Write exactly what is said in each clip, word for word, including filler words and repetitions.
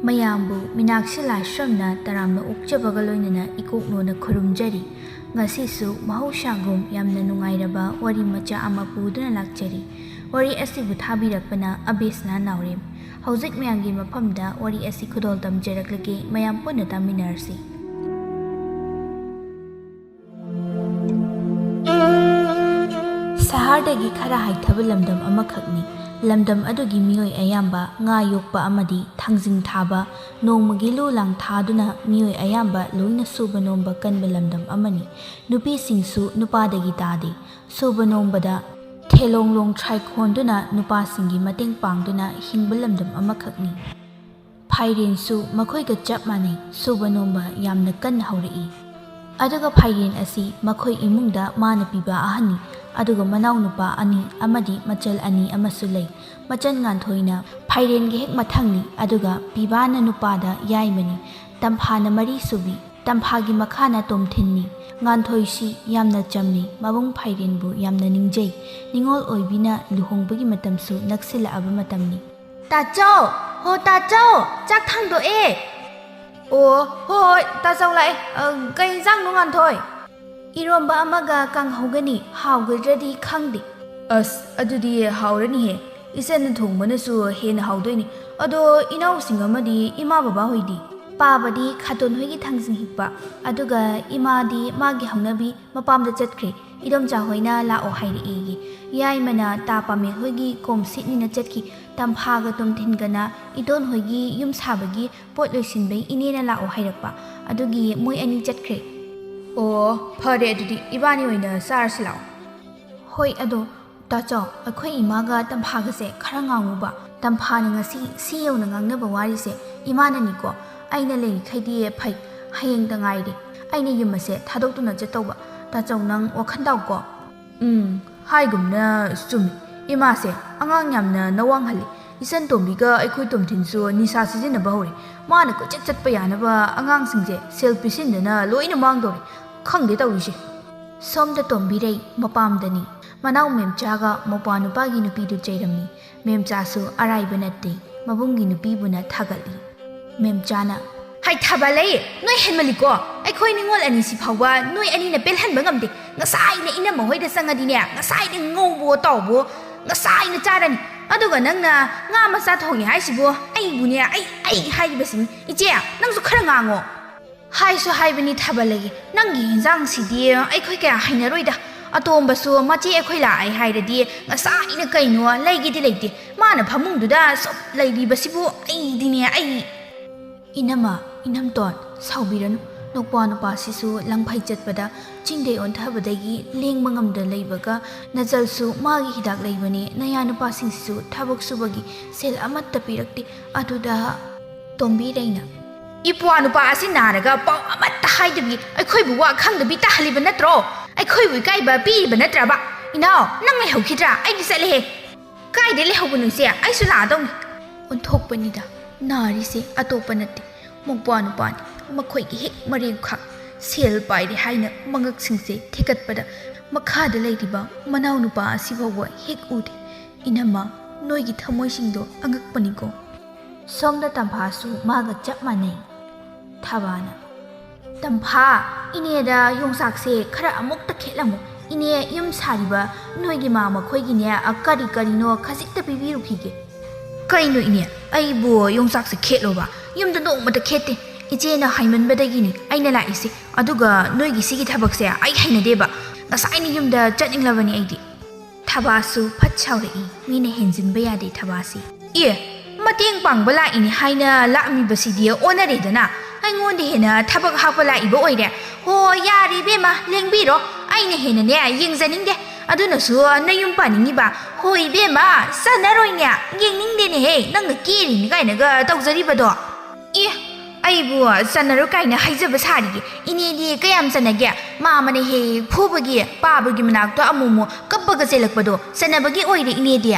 ꯃꯌꯥꯝꯕꯨ ꯃꯤꯅꯥꯛꯁꯤ ꯂꯥꯏꯁ꯭ꯔꯝꯅ ꯇꯔꯥꯝꯅ ꯑꯣꯛꯆꯕꯒ ꯂꯣꯏꯅꯅ ꯏꯀꯣꯛꯅꯣꯅ ꯈꯨꯔꯨꯝꯖꯔꯤ꯫ ꯉꯁꯤꯁꯨ ꯃꯍꯧꯁꯥꯒꯨꯝ ꯌꯥꯝꯅ ꯅꯨꯡꯉꯥꯏꯔꯕ ꯋꯥꯔꯤ ꯃꯆꯥ ꯑꯃ ꯄꯨꯗꯨꯅ ꯂꯥꯛꯆꯔꯤ꯫ ꯋꯥꯔꯤ ꯑꯁꯤꯕꯨ ꯊꯥꯕꯤꯔꯛꯄꯅ ꯑꯕꯦꯁꯅꯥ ꯅꯥꯎꯔꯦꯝ꯫ ꯍꯧꯖꯤꯛ ꯃꯌꯥꯝꯒꯤ ꯃꯐꯝꯗ ꯋꯥꯔꯤ ꯑꯁꯤ ꯈꯨꯗꯣꯜ ꯇꯝꯖꯔꯛꯂꯒꯦ, ꯃꯌꯥꯝ ꯄꯨꯟꯅ ꯇꯥꯃꯤꯟꯅꯔꯁꯤ꯫ ꯁꯍꯔꯗꯒꯤ ꯈꯔ ꯍꯥꯏꯊꯕ ꯂꯝꯗꯝ ꯑꯃꯈꯛꯅꯤ꯫ ꯂꯝꯗꯝ ꯑꯗꯨꯒꯤ ꯃꯤꯑꯣꯏ ꯑꯌꯥꯝꯕ ꯉꯥ ꯌꯣꯛꯄ ꯑꯃꯗꯤ ꯊꯥꯡꯖꯤꯡ ꯊꯥꯕ, ꯅꯣꯡꯃꯒꯤ ꯂꯨ ꯂꯥꯡ ꯊꯥꯗꯨꯅ ꯃꯤꯑꯣꯏ ꯑꯌꯥꯝꯕ ꯂꯣꯏꯅ ꯁꯨꯕ ꯅꯣꯝꯕ ꯀꯟꯕ ꯂꯝꯗꯝ ꯑꯃꯅꯤ꯫ ꯅꯨꯄꯤꯁꯤꯡꯁꯨ ꯅꯨꯄꯥꯗꯒꯤ ꯇꯥꯗꯦ꯫ ꯁꯨꯕ ꯅꯣꯝꯕꯗ ꯊꯦꯂꯣꯡ ꯂꯣꯡ ꯁꯥꯏꯈꯣꯟꯗꯨꯅ ꯅꯨꯄꯥꯁꯤꯡꯒꯤ ꯃꯇꯦꯡ ꯄꯥꯡꯗꯨꯅ ꯍꯤꯡꯕ ꯂꯝꯗꯝ ꯑꯃꯈꯛꯅꯤ꯫ ꯐꯥꯏꯔꯦꯟꯁꯨ ꯃꯈꯣꯏꯒ ꯆꯞ ꯃꯥꯟꯅꯩ, ꯁꯨꯕ ꯅꯣꯝꯕ ꯌꯥꯝꯅ ꯀꯟꯅ ꯍꯧꯔꯛꯏ꯫ ꯑꯗꯨꯒ ꯐꯥꯏꯔꯦꯟ ꯑꯁꯤ ꯃꯈꯣꯏ ꯏꯃꯨꯡꯗ ꯃꯥꯅ ꯄꯤꯕ ꯑꯍꯟꯅꯤ, ꯑꯗꯨꯒ ꯃꯅꯥꯎꯅꯨꯄꯥ ꯑꯅꯤ ꯑꯃꯗꯤ ꯃꯆꯜ ꯑꯅꯤ ꯑꯃꯁꯨ ꯂꯩ꯫ ꯃꯆꯜ ꯉꯥꯟꯊꯣꯏꯅ ꯐꯥꯏꯔꯦꯟꯒꯤ ꯍꯦꯛ ꯃꯊꯪꯅꯤ, ꯑꯗꯨꯒ ꯄꯤꯕꯥꯅ ꯅꯨꯄꯥꯗ ꯌꯥꯏꯃꯅꯤ꯫ ꯇꯝꯐꯥꯅ ꯃꯔꯤ ꯁꯨꯕꯤ, ꯇꯝꯐꯥꯒꯤ ꯃꯈꯥꯅ ꯇꯣꯝꯊꯤꯟꯅꯤ꯫ ꯉꯥꯟꯊꯣꯏꯁꯤ ꯌꯥꯝꯅ ꯆꯝꯃꯤ, ꯃꯕꯨꯡ ꯐꯥꯏꯔꯦꯟꯕꯨ ꯌꯥꯝꯅ ꯅꯤꯡꯖꯩ꯫ ꯅꯤꯉꯣꯜ ꯑꯣꯏꯕꯤꯅ ꯂꯨꯍꯣꯡꯕꯒꯤ ꯃꯇꯝꯁꯨ ꯅꯛꯁꯤꯜꯂꯛꯑꯕ ꯃꯇꯝꯅꯤ꯫ ꯇꯥꯆꯧ! ꯍꯣ ꯇꯥꯆꯧ! ꯆꯥꯛ ꯊꯥꯡꯗꯣꯛꯑꯦ! ꯑꯣ, ꯍꯣꯏ, ꯇꯥꯆꯧ ꯂꯥꯛꯑꯦ꯫ ꯑ, ꯀꯩ ꯏꯟꯖꯥꯡꯅꯣ, ꯉꯥꯟꯊꯣꯏ? ꯏꯔꯣꯝꯕ ꯑꯃꯒ ꯀꯥꯡꯍꯧꯒꯅꯤ, ꯍꯥꯎꯒꯗ꯭ꯔꯗꯤ ꯈꯪꯗꯦ꯫ ꯑꯁ, ꯑꯗꯨꯗꯤ ꯍꯥꯎꯔꯅꯤꯍꯦ꯫ ꯏꯆꯟꯅ ꯊꯣꯡꯕꯅꯁꯨ ꯍꯦꯟꯅ ꯍꯥꯎꯗꯣꯏꯅꯤ꯫ ꯑꯗꯣ ꯏꯅꯥꯎꯁꯤꯡ ꯑꯃꯗꯤ ꯏꯃꯥ ꯕꯕꯥ ꯍꯣꯏꯗꯤ? ꯄꯥꯕꯗꯤ ꯈꯥꯇꯣꯟ ꯍꯣꯏꯒꯤ ꯊꯥꯡꯖꯤꯡ ꯍꯦꯛꯄ, ꯑꯗꯨꯒ ꯏꯃꯥꯗꯤ ꯃꯥꯒꯤ ꯍꯧꯅꯕꯤ ꯃꯄꯥꯝꯗ ꯆꯠꯈ꯭ꯔꯦ꯫ ꯏꯗꯣꯝꯆꯥ ꯍꯣꯏꯅ ꯂꯥꯛꯑꯣ ꯍꯥꯏꯔꯛꯑꯦꯌꯦ꯫ ꯌꯥꯏꯃꯅ ꯇꯥ ꯄꯥꯃꯦꯜ ꯍꯣꯏꯒꯤ ꯀꯣꯝ ꯁꯤꯠꯅꯤꯅ ꯆꯠꯈꯤ꯫ ꯇꯝꯐꯥꯒ ꯇꯣꯝꯊꯤꯟꯒꯅ ꯏꯗꯣꯟ ꯍꯣꯏꯒꯤ ꯌꯨꯝ ꯁꯥꯕꯒꯤ ꯄꯣꯠ ꯂꯣꯏꯁꯤꯟꯕꯩ ꯏꯅꯦꯅ ꯂꯥꯛꯑꯣ ꯍꯥꯏꯔꯛꯄ, ꯑꯗꯨꯒꯤ ꯃꯣꯏ ꯑꯅꯤ ꯆꯠꯈ꯭ꯔꯦ꯫ ꯑꯣ, ꯐꯔꯦ, ꯑꯗꯨꯗꯤ ꯏꯕꯥꯅꯤ ꯑꯣꯏꯅ ꯆꯥꯔꯁꯤ ꯂꯥꯛꯑꯣ꯫ ꯍꯣꯏ, ꯑꯗꯣ ꯇꯥꯆꯧ, ꯑꯩꯈꯣꯏ ꯏꯃꯥꯒ ꯇꯝꯐꯥꯒꯁꯦ ꯈꯔ ꯉꯥꯡꯉꯨꯕ꯫ ꯇꯝꯐꯥꯅ ꯉꯁꯤ ꯁꯤ ꯌꯧꯅ ꯉꯥꯡꯅꯕ ꯋꯥꯔꯤꯁꯦ ꯏꯃꯥꯅꯅꯤꯀꯣ꯫ ꯑꯩꯅ ꯂꯩꯔꯤꯈꯩꯗꯤ ꯐꯩ, ꯍꯌꯦꯡꯗ ꯉꯥꯏꯔꯦ꯫ ꯑꯩꯅ ꯌꯨꯝ ꯑꯁꯦ ꯊꯥꯗꯣꯛꯇꯨꯅ ꯆꯠꯇꯧꯕ꯫ ꯇꯥꯆꯧ, ꯅꯪ ꯋꯥꯈꯜ ꯇꯥꯎꯀꯣ꯫ ꯎꯝ, ꯍꯥꯏꯒꯨꯝꯅ ꯆꯨꯝꯃꯤ꯫ ꯏꯃꯥꯁꯦ ꯑꯉꯥꯡ ꯌꯥꯝꯅ ꯅꯋꯥꯡꯍꯜꯂꯤ꯫ ꯏꯆꯟ ꯇꯣꯝꯕꯤꯒ ꯑꯩꯈꯣꯏ ꯇꯣꯝꯊꯤꯟꯁꯨ ꯅꯤꯁꯥ ꯁꯤꯖꯤꯟꯅꯕ ꯍꯧꯔꯦ꯫ ꯃꯥꯅ ꯀꯣꯏꯆꯠ ꯆꯠꯄ ꯌꯥꯅꯕ ꯑꯉꯥꯡꯁꯤꯡꯁꯦ ꯁꯦꯜ ꯄꯤꯁꯤꯟꯗꯅ ꯂꯣꯏꯅ ꯃꯥꯡꯗꯧꯔꯦ꯫ ꯈꯪꯗꯦ ꯇꯧꯔꯤꯁꯦ꯫ ꯁꯣꯝꯗ ꯇꯣꯝꯕꯤꯔꯩ ꯃꯄꯥꯝꯗꯅꯤ꯫ ꯃꯅꯥꯎ ꯃꯦꯝꯆꯥꯒ ꯃꯧꯄ꯭ꯋꯥ ꯅꯨꯄꯥꯒꯤ ꯅꯨꯄꯤꯗꯨ ꯆꯩꯔꯝꯃꯤ꯫ ꯃꯦꯝꯆꯥꯁꯨ ꯑꯔꯥꯏꯕ ꯅꯠꯇꯦ, ꯃꯕꯨꯡꯒꯤ ꯅꯨꯄꯤꯕꯨꯅ ꯊꯥꯒꯠꯂꯤ꯫ ꯃꯦꯝꯆꯥꯅ, "ꯍꯥꯏ ꯊꯥꯕ ꯂꯩ, ꯅꯣꯏ ꯍꯦꯟꯃꯜꯂꯤꯀꯣ꯫ ꯑꯩꯈꯣꯏ ꯅꯤꯉꯣꯜ ꯑꯅꯤꯁꯤ ꯐꯥꯎꯕ ꯅꯣꯏ ꯑꯅꯤꯅ ꯄꯦꯜꯍꯟꯕ ꯉꯝꯗꯦ꯫ ꯉꯁꯥꯏꯅ ꯏꯅꯝꯃ ꯍꯣꯏꯗ ꯆꯪꯉꯗꯤꯅꯦ, ꯉꯁꯥꯏꯅ ꯉꯧꯕꯣ ꯇꯥꯎꯕꯣ, ꯉꯁꯥꯏꯅ ꯆꯥꯔꯅꯤ꯫ ꯑꯗꯨꯒ ꯅꯪꯅ ꯉꯥ ꯃꯆꯥ ꯊꯣꯡꯉꯦ ꯍꯥꯏꯁꯤꯕꯨ ꯑꯩꯕꯨꯅꯦ, ꯑꯩ, ꯑꯩ ꯍꯥꯏꯔꯤꯕꯁꯤꯅꯤ꯫ ꯏꯆꯦ, ꯅꯪꯁꯨ ꯈꯔ ꯉꯥꯡꯉꯣ꯫" "ꯍꯥꯏꯁꯨ ꯍꯥꯏꯕꯅꯤ ꯊꯥꯕ ꯂꯩ, ꯅꯪꯒꯤ ꯌꯦꯟꯖꯥꯡꯁꯤꯗꯤ ꯑꯩꯈꯣꯏ ꯀꯌꯥ ꯍꯩꯅꯔꯣꯏꯗ꯫ ꯑꯇꯣꯝꯕꯁꯨ ꯃꯆꯦ ꯑꯩꯈꯣꯏ ꯂꯥꯛꯑꯦ ꯍꯥꯏꯔꯗꯤ ꯉꯁꯥꯏꯅ ꯀꯩꯅꯣ ꯂꯩꯒꯦꯗꯤ ꯂꯩꯇꯦ꯫ ꯃꯥꯅ ꯐꯃꯨꯡꯗꯨꯗ ꯁꯨꯝ ꯂꯩꯔꯤꯕꯁꯤꯕꯨ ꯑꯩꯗꯤꯅꯦ, ꯑꯩ"꯫ "ꯏꯅꯝꯃ, ꯏꯅꯝꯇꯣꯟ, ꯁꯥꯎꯕꯤꯔꯅꯨ꯫ ꯅꯣꯛꯄꯥ ꯅꯨꯄꯥꯁꯤꯁꯨ ꯂꯪꯐꯩ ꯆꯠꯄꯗ ꯆꯤꯡꯗꯩ ꯑꯣꯟꯊꯕꯗꯒꯤ ꯂꯦꯡꯕ ꯉꯝꯗ ꯂꯩꯕꯒ, ꯅꯖꯜꯁꯨ ꯃꯥꯒꯤ ꯍꯤꯗꯥꯛ ꯂꯩꯕꯅꯦ꯫ ꯅꯌꯥ ꯅꯨꯄꯥꯁꯤꯡꯁꯤꯁꯨ ꯊꯕꯛ ꯁꯨꯕꯒꯤ ꯁꯦꯜ ꯑꯃꯠꯇ ꯄꯤꯔꯛꯇꯦ꯫ ꯑꯗꯨꯗ"꯫ ꯇꯣꯝꯕꯤ ꯔꯩꯅ, "ꯏꯄ꯭ꯋꯥ ꯅꯨꯄꯥ ꯑꯁꯤ ꯅꯥꯔꯒ ꯄꯥꯎ ꯑꯃꯠꯇ ꯍꯥꯏꯗꯕꯤ ꯑꯩꯈꯣꯏꯕꯨ ꯋꯥ ꯈꯪꯗꯕꯤ ꯇꯥꯍꯜꯂꯤꯕ ꯅꯠꯇ꯭ꯔꯣ? ꯑꯩꯈꯣꯏꯕꯨ ꯏꯀꯥꯏꯕ ꯄꯤꯔꯤꯕ ꯅꯠꯇ꯭ꯔꯕ? ꯏꯅꯥꯎ, ꯅꯪ ꯂꯩꯍꯧꯈꯤꯗ꯭ꯔꯥ? ꯑꯩꯗꯤ ꯆꯠꯂꯦꯍꯦ꯫" "ꯀꯥꯏꯗ ꯂꯩꯍꯧꯕꯅꯣ ꯏꯆꯦ? ꯑꯩꯁꯨ ꯂꯥꯛꯑꯗꯧꯅꯤ꯫" ꯑꯣꯟꯊꯣꯛꯄꯅꯤꯗ, ꯅꯥꯔꯤꯁꯦ ꯑꯇꯣꯞꯄ ꯅꯠꯇꯦ, ꯃꯧꯄ꯭ꯋꯥ ꯅꯨꯄꯥꯅꯤ꯫ ꯃꯈꯣꯏꯒꯤ ꯍꯦꯛ ꯃꯔꯦꯡꯈꯥ ꯁꯦꯜ ꯄꯥꯏꯔꯦ ꯍꯥꯏꯅ ꯃꯉꯛꯁꯤꯡꯁꯦ ꯊꯦꯛꯀꯠꯄꯗ ꯃꯈꯥꯗ ꯂꯩꯔꯤꯕ ꯃꯅꯥꯎ ꯅꯨꯄꯥ ꯑꯁꯤ ꯐꯥꯎꯕ ꯍꯦꯛ ꯎꯗꯦ꯫ ꯏꯅꯝꯃ, ꯅꯣꯏꯒꯤ ꯊꯃꯣꯏꯁꯤꯡꯗꯣ ꯑꯉꯛꯄꯅꯤꯀꯣ꯫ ꯁꯣꯝꯗ ꯇꯝꯐꯥꯁꯨ ꯃꯥꯒ ꯆꯞ ꯃꯥꯟꯅꯩ꯫ ꯊꯥꯕꯥꯅ, "ꯇꯝꯐꯥ, ꯏꯅꯦꯗ ꯌꯣꯡꯆꯥꯛꯁꯦ ꯈꯔ ꯑꯃꯨꯛꯇ ꯈꯦꯠꯂꯝꯃꯨ꯫ ꯏꯅꯦ, ꯌꯨꯝ ꯁꯥꯔꯤꯕ ꯅꯣꯏꯒꯤ ꯃꯥ ꯃꯈꯣꯏꯒꯤꯅꯦ, ꯑ, ꯀꯔꯤ ꯀꯔꯤꯅꯣ ꯈꯖꯤꯛꯇ ꯄꯤꯕꯤꯔꯨꯈꯤꯒꯦ꯫" "ꯀꯩꯅꯣ ꯏꯅꯦ, ꯑꯩꯕꯨ ꯌꯣꯡꯆꯥꯛꯁꯦ ꯈꯦꯠꯂꯣꯕ? ꯌꯨꯝꯗ ꯅꯣꯡꯃꯇ ꯈꯦꯠꯇꯦ꯫ ꯏꯆꯦꯅ ꯍꯥꯏꯃꯟꯕꯗꯒꯤꯅꯤ ꯑꯩꯅ ꯂꯥꯛꯏꯁꯦ꯫ ꯑꯗꯨꯒ ꯅꯣꯏꯒꯤ ꯁꯤꯒꯤ ꯊꯕꯛꯁꯦ ꯑꯩ ꯍꯩꯅꯗꯦꯕ꯫ ꯉꯁꯥꯏꯅ ꯌꯨꯝꯗ ꯆꯠꯅꯤꯡꯂꯕꯅꯤ ꯑꯩꯗꯤ꯫" ꯊꯥꯕꯥꯁꯨ ꯐꯠ ꯁꯥꯎꯔꯛꯏ꯫ ꯃꯤꯅ ꯍꯦꯟꯖꯤꯟꯕ ꯌꯥꯗꯦ ꯊꯥꯕꯥꯁꯤ꯫ "ꯑꯦ, ꯃꯇꯦꯡ ꯄꯥꯡꯕ ꯂꯥꯛꯏꯅꯤ ꯍꯥꯏꯅ ꯂꯥꯛꯂꯝꯃꯤꯕꯁꯤꯗꯤ ꯑꯣꯟꯅꯔꯦꯗꯅ꯫ ꯑꯩꯉꯣꯟꯗ ꯍꯦꯟꯅ ꯊꯕꯛ ꯍꯥꯞꯄ ꯂꯥꯛꯏꯕ ꯑꯣꯏꯔꯦ꯫ ꯍꯣ, ꯌꯥꯔꯦ ꯏꯕꯦꯝꯃ, ꯂꯦꯡꯕꯤꯔꯣ꯫ ꯑꯩꯅ ꯍꯦꯟꯅꯅꯦ ꯌꯦꯡꯖꯅꯤꯡꯗꯦ꯫ ꯑꯗꯨꯅꯁꯨ ꯅꯌꯨꯝ ꯄꯥꯅꯤꯡꯉꯤꯕ꯫ ꯍꯣ ꯏꯕꯦꯝꯃ, ꯆꯟꯅꯔꯣꯏꯅꯦ꯫ ꯌꯦꯡꯅꯤꯡꯗꯦꯅꯦꯍꯦ, ꯅꯪꯅ ꯀꯦꯔꯤꯅꯤ ꯀꯥꯏꯅꯒ ꯇꯧꯖꯔꯤꯕꯗꯣ꯫ ꯑꯦ, ꯑꯩꯕꯨ ꯆꯟꯅꯔꯣꯏ ꯀꯥꯏꯅ ꯍꯥꯏꯖꯕ ꯁꯥꯔꯤꯌꯦ꯫ ꯏꯅꯦꯗꯤ ꯀꯌꯥꯝ ꯆꯟꯅꯒꯦ? ꯃꯥ ꯑꯃꯅ ꯍꯦꯛ ꯍꯦꯛ ꯐꯨꯕꯒꯤ, ꯄꯥꯕꯒꯤ ꯃꯅꯥꯛꯇ ꯑꯃꯨꯛ ꯑꯃꯨꯛ ꯀꯞꯄꯒ ꯆꯦꯜꯂꯛꯄꯗꯣ ꯆꯟꯅꯕꯒꯤ ꯑꯣꯏꯔꯦ ꯏꯅꯦꯗꯤ꯫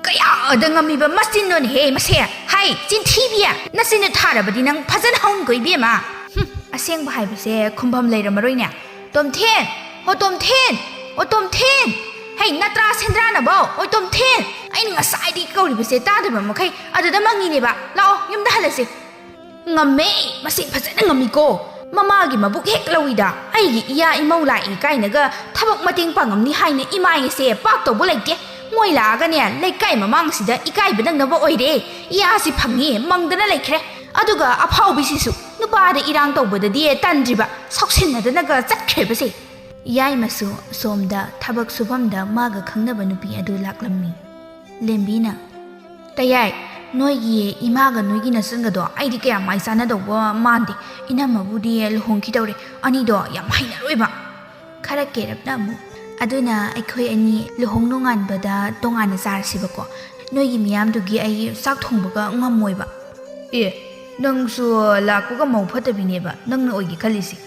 ꯀꯌꯥꯗ ꯉꯝꯃꯤꯕ ꯃꯆꯤꯟꯅꯣꯅꯦꯍꯦ ꯃꯁꯦ! ꯍꯥꯏ, ꯆꯤꯟꯊꯤꯕꯤ! ꯅꯆꯤꯟꯗꯣ ꯊꯥꯔꯕꯗꯤ ꯅꯪ ꯐꯖꯅ ꯍꯧꯅꯤꯀꯣ ꯏꯕꯦꯝꯃ꯫ ꯍꯨꯝ, ꯑꯁꯦꯡꯕ ꯍꯥꯏꯕꯁꯦ ꯈꯨꯝꯐꯝ ꯂꯩꯔꯝꯃꯔꯣꯏꯅꯦ꯫ ꯇꯣꯝꯊꯤꯟ! ꯑꯣ ꯇꯣꯝꯊꯤꯟ! ꯑꯣ ꯇꯣꯝꯊꯤꯟ! ꯍꯩ, ꯅꯠꯇ꯭ꯔꯥ ꯁꯦꯟꯗ꯭ꯔꯥꯅꯕꯣ? ꯑꯣ ꯇꯣꯝꯊꯤꯟ! ꯑꯩꯅ ꯉꯁꯥꯏꯗꯒꯤ ꯀꯧꯔꯤꯕꯁꯦ ꯇꯥꯗꯕ ꯃꯈꯩ ꯑꯗꯨꯗ ꯃꯪꯉꯤꯅꯦꯕ꯫ ꯂꯥꯛꯑꯣ, ꯌꯨꯝꯗ ꯍꯜꯂꯁꯤ꯫ ꯉꯝꯃꯦ, ꯃꯁꯤ ꯐꯖꯅ ꯉꯝꯃꯤꯀꯣ꯫ ꯃꯃꯥꯒꯤ ꯃꯕꯨꯛ ꯍꯦꯛ ꯂꯧꯏꯗ, ꯑꯩꯒꯤ ꯏꯌꯥ ꯏꯃꯧ ꯂꯥꯛꯏ ꯀꯥꯏꯅꯒ ꯊꯕꯛ ꯃꯇꯦꯡ ꯄꯥꯡꯉꯝꯅꯤ ꯍꯥꯏꯅ ꯏꯃꯥ ꯑꯩꯁꯦ ꯄꯥꯛ ꯇꯧꯕ ꯂꯩꯇꯦ꯫ ꯃꯣꯏ ꯂꯥꯛꯑꯒꯅꯦ, ꯂꯩꯀꯥꯏ ꯃꯃꯥꯡꯁꯤꯗ ꯏꯀꯥꯏꯕ ꯅꯪꯅꯕ ꯑꯣꯏꯔꯦ꯫ ꯏꯌꯥꯁꯤ ꯐꯪꯉꯤ, ꯃꯪꯗꯅ ꯂꯩꯈ꯭ꯔꯦ꯫ ꯑꯗꯨꯒ ꯑꯐꯥꯎꯕꯤꯁꯤꯁꯨ ꯅꯨꯄꯥꯗ ꯏꯔꯥꯡ ꯇꯧꯕꯗꯗꯤ ꯇꯟꯗ꯭ꯔꯤꯕ, ꯁꯥꯎꯁꯤꯟꯅꯗꯅꯒ ꯆꯠꯈ꯭ꯔꯦꯕꯁꯦ꯫ ꯌꯥꯏꯃꯁꯨ ꯁꯣꯝꯗ ꯊꯕꯛ ꯁꯨꯐꯝꯗ ꯃꯥꯒ ꯈꯪꯅꯕ ꯅꯨꯄꯤ ꯑꯗꯨ ꯂꯥꯛꯂꯝꯃꯤ꯫ ꯂꯦꯝꯕꯤꯅ, "ꯇꯌꯥꯏ, ꯅꯣꯏꯒꯤ ꯏꯃꯥꯒ ꯅꯣꯏꯒꯤ ꯅꯆꯟꯒꯗꯣ ꯑꯩꯗꯤ ꯀꯌꯥ ꯃꯥꯏ ꯆꯥꯟꯅꯗꯧꯕ ꯃꯥꯟꯗꯦ꯫ ꯏꯅꯝꯃꯕꯨꯗꯤ ꯂꯨꯍꯣꯡꯈꯤꯗꯧꯔꯦ, ꯑꯅꯤꯗꯣ ꯌꯥꯝ ꯍꯩꯅꯔꯣꯏꯕ꯫" ꯈꯔ ꯀꯦꯔꯞꯅ ꯑꯃꯨꯛ, "ꯑꯗꯨꯅ ꯑꯩꯈꯣꯏ ꯑꯅꯤ ꯂꯨꯍꯣꯡ ꯅꯣꯡꯉꯥꯟꯕꯗ ꯇꯣꯉꯥꯟꯅ ꯆꯥꯔꯁꯤꯕꯀꯣ꯫ ꯅꯣꯏꯒꯤ ꯃꯤꯌꯥꯝꯗꯨꯒꯤ ꯑꯩ ꯆꯥꯛ ꯊꯣꯡꯕꯒ ꯉꯝꯃꯣꯏꯕ꯫" "ꯑꯦ, ꯅꯪꯁꯨ ꯂꯥꯛꯄꯒ ꯃꯧ ꯐꯠꯇꯕꯤꯅꯦꯕ ꯅꯪꯅ ꯑꯣꯏꯒꯦ ꯈꯜꯂꯤꯁꯦ꯫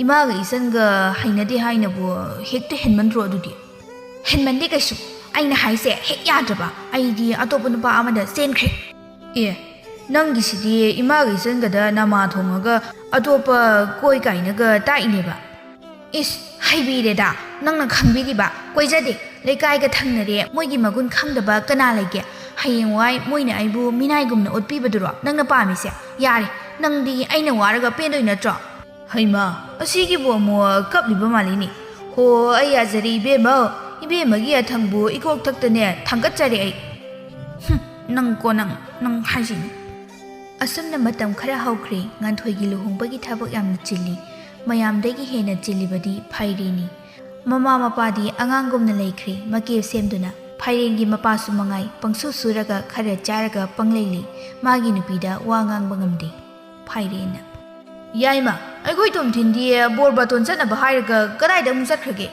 ꯏꯃꯥꯒ ꯏꯆꯟꯒ ꯍꯩꯅꯗꯦ ꯍꯥꯏꯅꯕꯨ ꯍꯦꯛꯇ ꯍꯦꯟꯃꯟꯗ꯭ꯔꯣ ꯑꯗꯨꯗꯤ?" "ꯍꯦꯟꯃꯟꯗꯦ ꯀꯩꯁꯨ꯫ ꯑꯩꯅ ꯍꯥꯏꯁꯦ ꯍꯦꯛ ꯌꯥꯗ꯭ꯔꯕ, ꯑꯩꯗꯤ ꯑꯇꯣꯞꯄ ꯅꯨꯄꯥ ꯑꯃꯗ ꯆꯦꯟꯈ꯭ꯔꯦ꯫" "ꯑꯦ, ꯅꯪꯒꯤꯁꯤꯗꯤ ꯏꯃꯥꯒ ꯏꯆꯟꯒꯗ ꯅꯃꯥ ꯊꯣꯡꯉꯒ ꯑꯇꯣꯞꯄ ꯀꯣꯏ ꯀꯥꯏꯅꯒ ꯇꯥꯛꯏꯅꯦꯕ?" "ꯏꯁ, ꯍꯩꯕꯤꯔꯦꯗ, ꯅꯪꯅ ꯈꯪꯕꯤꯔꯤꯕ꯫ ꯀꯣꯏꯖꯗꯦ, ꯂꯩꯀꯥꯏꯒ ꯊꯪꯅꯔꯦ, ꯃꯣꯏꯒꯤ ꯃꯒꯨꯟ ꯈꯪꯗꯕ ꯀꯅꯥ ꯂꯩꯒꯦ? ꯍꯌꯦꯡꯋꯥꯏ ꯃꯣꯏꯅ ꯑꯩꯕꯨ ꯃꯤꯅꯥꯏꯒꯨꯝꯅ ꯑꯣꯠꯄꯤꯕꯗꯨꯔꯣ ꯅꯪꯅ ꯄꯥꯝꯃꯤꯁꯦ? ꯌꯥꯔꯦ, ꯅꯪꯗꯤ ꯑꯩꯅ ꯋꯥꯔꯒ ꯄꯦꯟꯗꯣꯏ ꯅꯠꯇ꯭ꯔꯣ?" "ꯍꯩꯃꯥ, ꯑꯁꯤꯒꯤꯕꯨ ꯑꯃꯨꯛ ꯀꯞꯂꯤꯕ ꯃꯥꯜꯂꯤꯅꯦ꯫ ꯍꯣ, ꯑꯩ ꯌꯥꯖꯔꯦ ꯏꯕꯦꯝꯃ, ꯏꯕꯦꯝꯃꯒꯤ ꯑꯊꯪꯕꯨ ꯏꯀꯣꯛ ꯊꯛꯇꯅꯦ ꯊꯥꯡꯒꯠꯆꯔꯦ ꯑꯩ꯫ ꯍꯨꯝ, ꯅꯪꯀꯣ ꯅꯪ, ꯅꯪ ꯍꯥꯏꯁꯤꯅꯤ꯫" ꯑꯁꯨꯝꯅ ꯃꯇꯝ ꯈꯔ ꯍꯧꯈ꯭ꯔꯦ꯫ ꯉꯥꯟꯊꯣꯏꯒꯤ ꯂꯨꯍꯣꯡꯕꯒꯤ ꯊꯕꯛ ꯌꯥꯝꯅ ꯆꯤꯜꯂꯤ꯫ ꯃꯌꯥꯝꯗꯒꯤ ꯍꯦꯟꯅ ꯆꯤꯜꯂꯤꯕꯗꯤ ꯐꯥꯏꯔꯦꯟꯅꯤ꯫ ꯃꯃꯥ ꯃꯄꯥꯗꯤ ꯑꯉꯥꯡꯒꯨꯝꯅ ꯂꯩꯈ꯭ꯔꯦ, ꯃꯀꯦ ꯁꯦꯝꯗꯨꯅ꯫ ꯐꯥꯏꯔꯦꯟꯒꯤ ꯃꯄꯥꯁꯨ ꯃꯉꯥꯏ, ꯄꯪꯁꯨ ꯁꯨꯔꯒ ꯈꯔ ꯆꯥꯔꯒ ꯄꯪꯂꯩ ꯂꯩ꯫ ꯃꯥꯒꯤ ꯅꯨꯄꯤꯗ ꯋꯥ ꯉꯥꯡꯕ ꯉꯝꯗꯦ꯫ ꯐꯥꯏꯔꯦꯟꯅ, "ꯌꯥꯏꯃ, ꯑꯩꯈꯣꯏ ꯇꯣꯝꯊꯤꯟꯗꯤ ꯕꯣꯔ ꯕꯥꯇꯣꯟ ꯆꯠꯅꯕ ꯍꯥꯏꯔꯒ ꯀꯗꯥꯏꯗ ꯑꯃꯨꯛ ꯆꯠꯈ꯭ꯔꯒꯦ?"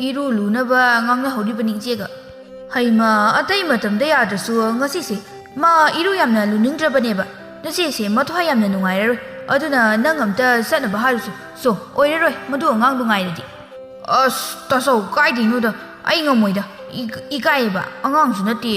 "ꯏꯔꯨ ꯂꯨꯅꯕ ꯉꯥꯡꯅꯍꯧꯔꯤꯕꯅꯤ ꯏꯆꯦꯒ꯫" "ꯍꯩꯃ, ꯑꯇꯩ ꯃꯇꯝꯗ ꯌꯥꯗ꯭ꯔꯁꯨ ꯉꯁꯤꯁꯦ ꯃꯥ ꯏꯔꯨ ꯌꯥꯝꯅ ꯂꯨꯅꯤꯡꯗ꯭ꯔꯕꯅꯦꯕ꯫ ꯅꯆꯦꯁꯦ ꯃꯊ꯭ꯋꯥꯏ ꯌꯥꯝꯅ ꯅꯨꯡꯉꯥꯏꯔꯔꯣꯏ꯫ ꯑꯗꯨꯅ ꯅꯪ ꯑꯝꯇ ꯆꯠꯅꯕ ꯍꯥꯏꯔꯨꯁꯨ꯫ ꯆꯣ, ꯑꯣꯏꯔꯔꯣꯏ ꯃꯗꯨ ꯑꯉꯥꯡꯗꯨ ꯉꯥꯏꯔꯗꯤ꯫" "ꯑꯁ, ꯇꯥꯆꯧ, ꯀꯥꯏꯗꯩꯅꯣꯗ꯫ ꯑꯩ ꯉꯝꯃꯣꯏꯗ꯫ ꯏ-, ꯏꯀꯥꯏꯌꯦꯕ꯫ ꯑꯉꯥꯡꯁꯨ ꯅꯠꯇꯦ꯫"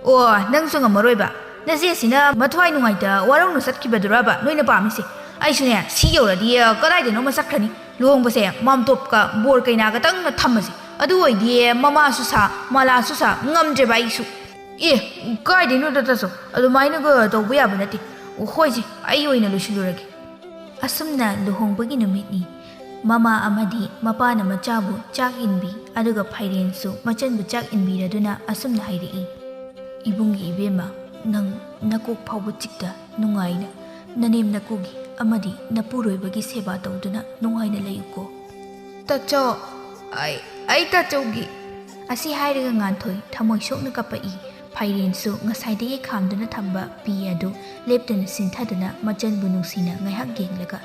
"ꯑꯣ, ꯅꯪꯁꯨ ꯉꯝꯃꯔꯣꯏꯕ? ꯅꯆꯦꯁꯤꯅ ꯃꯊ꯭ꯋꯥꯏ ꯅꯨꯡꯉꯥꯏꯇ ꯋꯥꯔꯧꯅ ꯆꯠꯈꯤꯕꯗꯨꯔꯕ ꯅꯣꯏꯅ ꯄꯥꯝꯃꯤꯁꯦ? ꯑꯩꯁꯨꯅꯦ, ꯁꯤ ꯌꯧꯔꯗꯤ ꯀꯗꯥꯏꯗꯅꯣꯃ ꯆꯠꯈ꯭ꯔꯅꯤ꯫ ꯂꯨꯍꯣꯡꯕꯁꯦ ꯃꯥꯝꯇꯣꯞꯀ ꯕꯣꯔ ꯀꯩꯅꯥꯒꯇꯪꯅ ꯊꯝꯃꯁꯦ꯫ ꯑꯗꯨ ꯑꯣꯏꯗꯤ ꯃꯃꯥꯁꯨ ꯁꯥ, ꯃꯂꯥꯁꯨ ꯁꯥ, ꯉꯝꯗ꯭ꯔꯦꯕ ꯑꯩꯁꯨ꯫" "ꯑꯦ, ꯀꯥꯏꯗꯩꯅꯣꯗ ꯇꯥꯆꯧ? ꯑꯗꯨꯃꯥꯏꯅꯒ ꯇꯧꯕ ꯌꯥꯕ ꯅꯠꯇꯦ꯫ ꯍꯣꯏꯁꯦ, ꯑꯩ ꯑꯣꯏꯅ ꯂꯣꯏꯁꯤꯜꯂꯨꯔꯒꯦ꯫ ꯑꯁꯨꯝꯅ ꯂꯨꯍꯣꯡꯕꯒꯤ ꯅꯨꯃꯤꯠꯅꯤ꯫ ꯃꯃꯥ ꯑꯃꯗꯤ ꯃꯄꯥꯅ ꯃꯆꯥꯕꯨ ꯆꯥꯛ ꯏꯟꯕꯤ, ꯑꯗꯨꯒ ꯐꯥꯏꯔꯦꯟꯁꯨ ꯃꯆꯟꯕꯨ ꯆꯥꯛ ꯏꯟꯕꯤꯔꯗꯨꯅ ꯑꯁꯨꯝꯅ ꯍꯥꯏꯔꯛꯏ, "ꯏꯕꯨꯡꯒꯤ ꯏꯕꯦꯝꯃ, ꯅꯪ ꯅꯀꯣꯛ ꯐꯥꯎꯕ ꯆꯤꯛꯇ ꯅꯨꯡꯉꯥꯏꯅ ꯅꯅꯦꯝ ꯅꯀꯨꯒꯤ ꯑꯃꯗꯤ ꯅꯄꯨꯔꯣꯏꯕꯒꯤ ꯁꯦꯕꯥ ꯇꯧꯗꯨꯅ ꯅꯨꯡꯉꯥꯏꯅ ꯂꯩꯌꯨꯀꯣ꯫" "ꯇꯥꯆꯧ, ꯑꯩ, ꯑꯩ ꯇꯥꯆꯧꯒꯤ꯫" ꯑꯁꯤ ꯍꯥꯏꯔꯒ ꯉꯥꯟꯊꯣꯏ ꯊꯃꯣꯏ ꯁꯣꯛꯅ ꯀꯞꯄꯛꯏ꯫ ꯐꯥꯏꯔꯦꯟꯁꯨ ꯉꯁꯥꯏꯗꯒꯤ ꯈꯥꯝꯗꯨꯅ ꯊꯝꯕ ꯄꯤ ꯑꯗꯨ ꯂꯦꯞꯇꯅ ꯁꯤꯟꯊꯗꯨꯅ ꯃꯆꯟꯕꯨ ꯅꯨꯡꯁꯤꯅ ꯉꯥꯏꯍꯥꯛ ꯌꯦꯡꯂꯒ,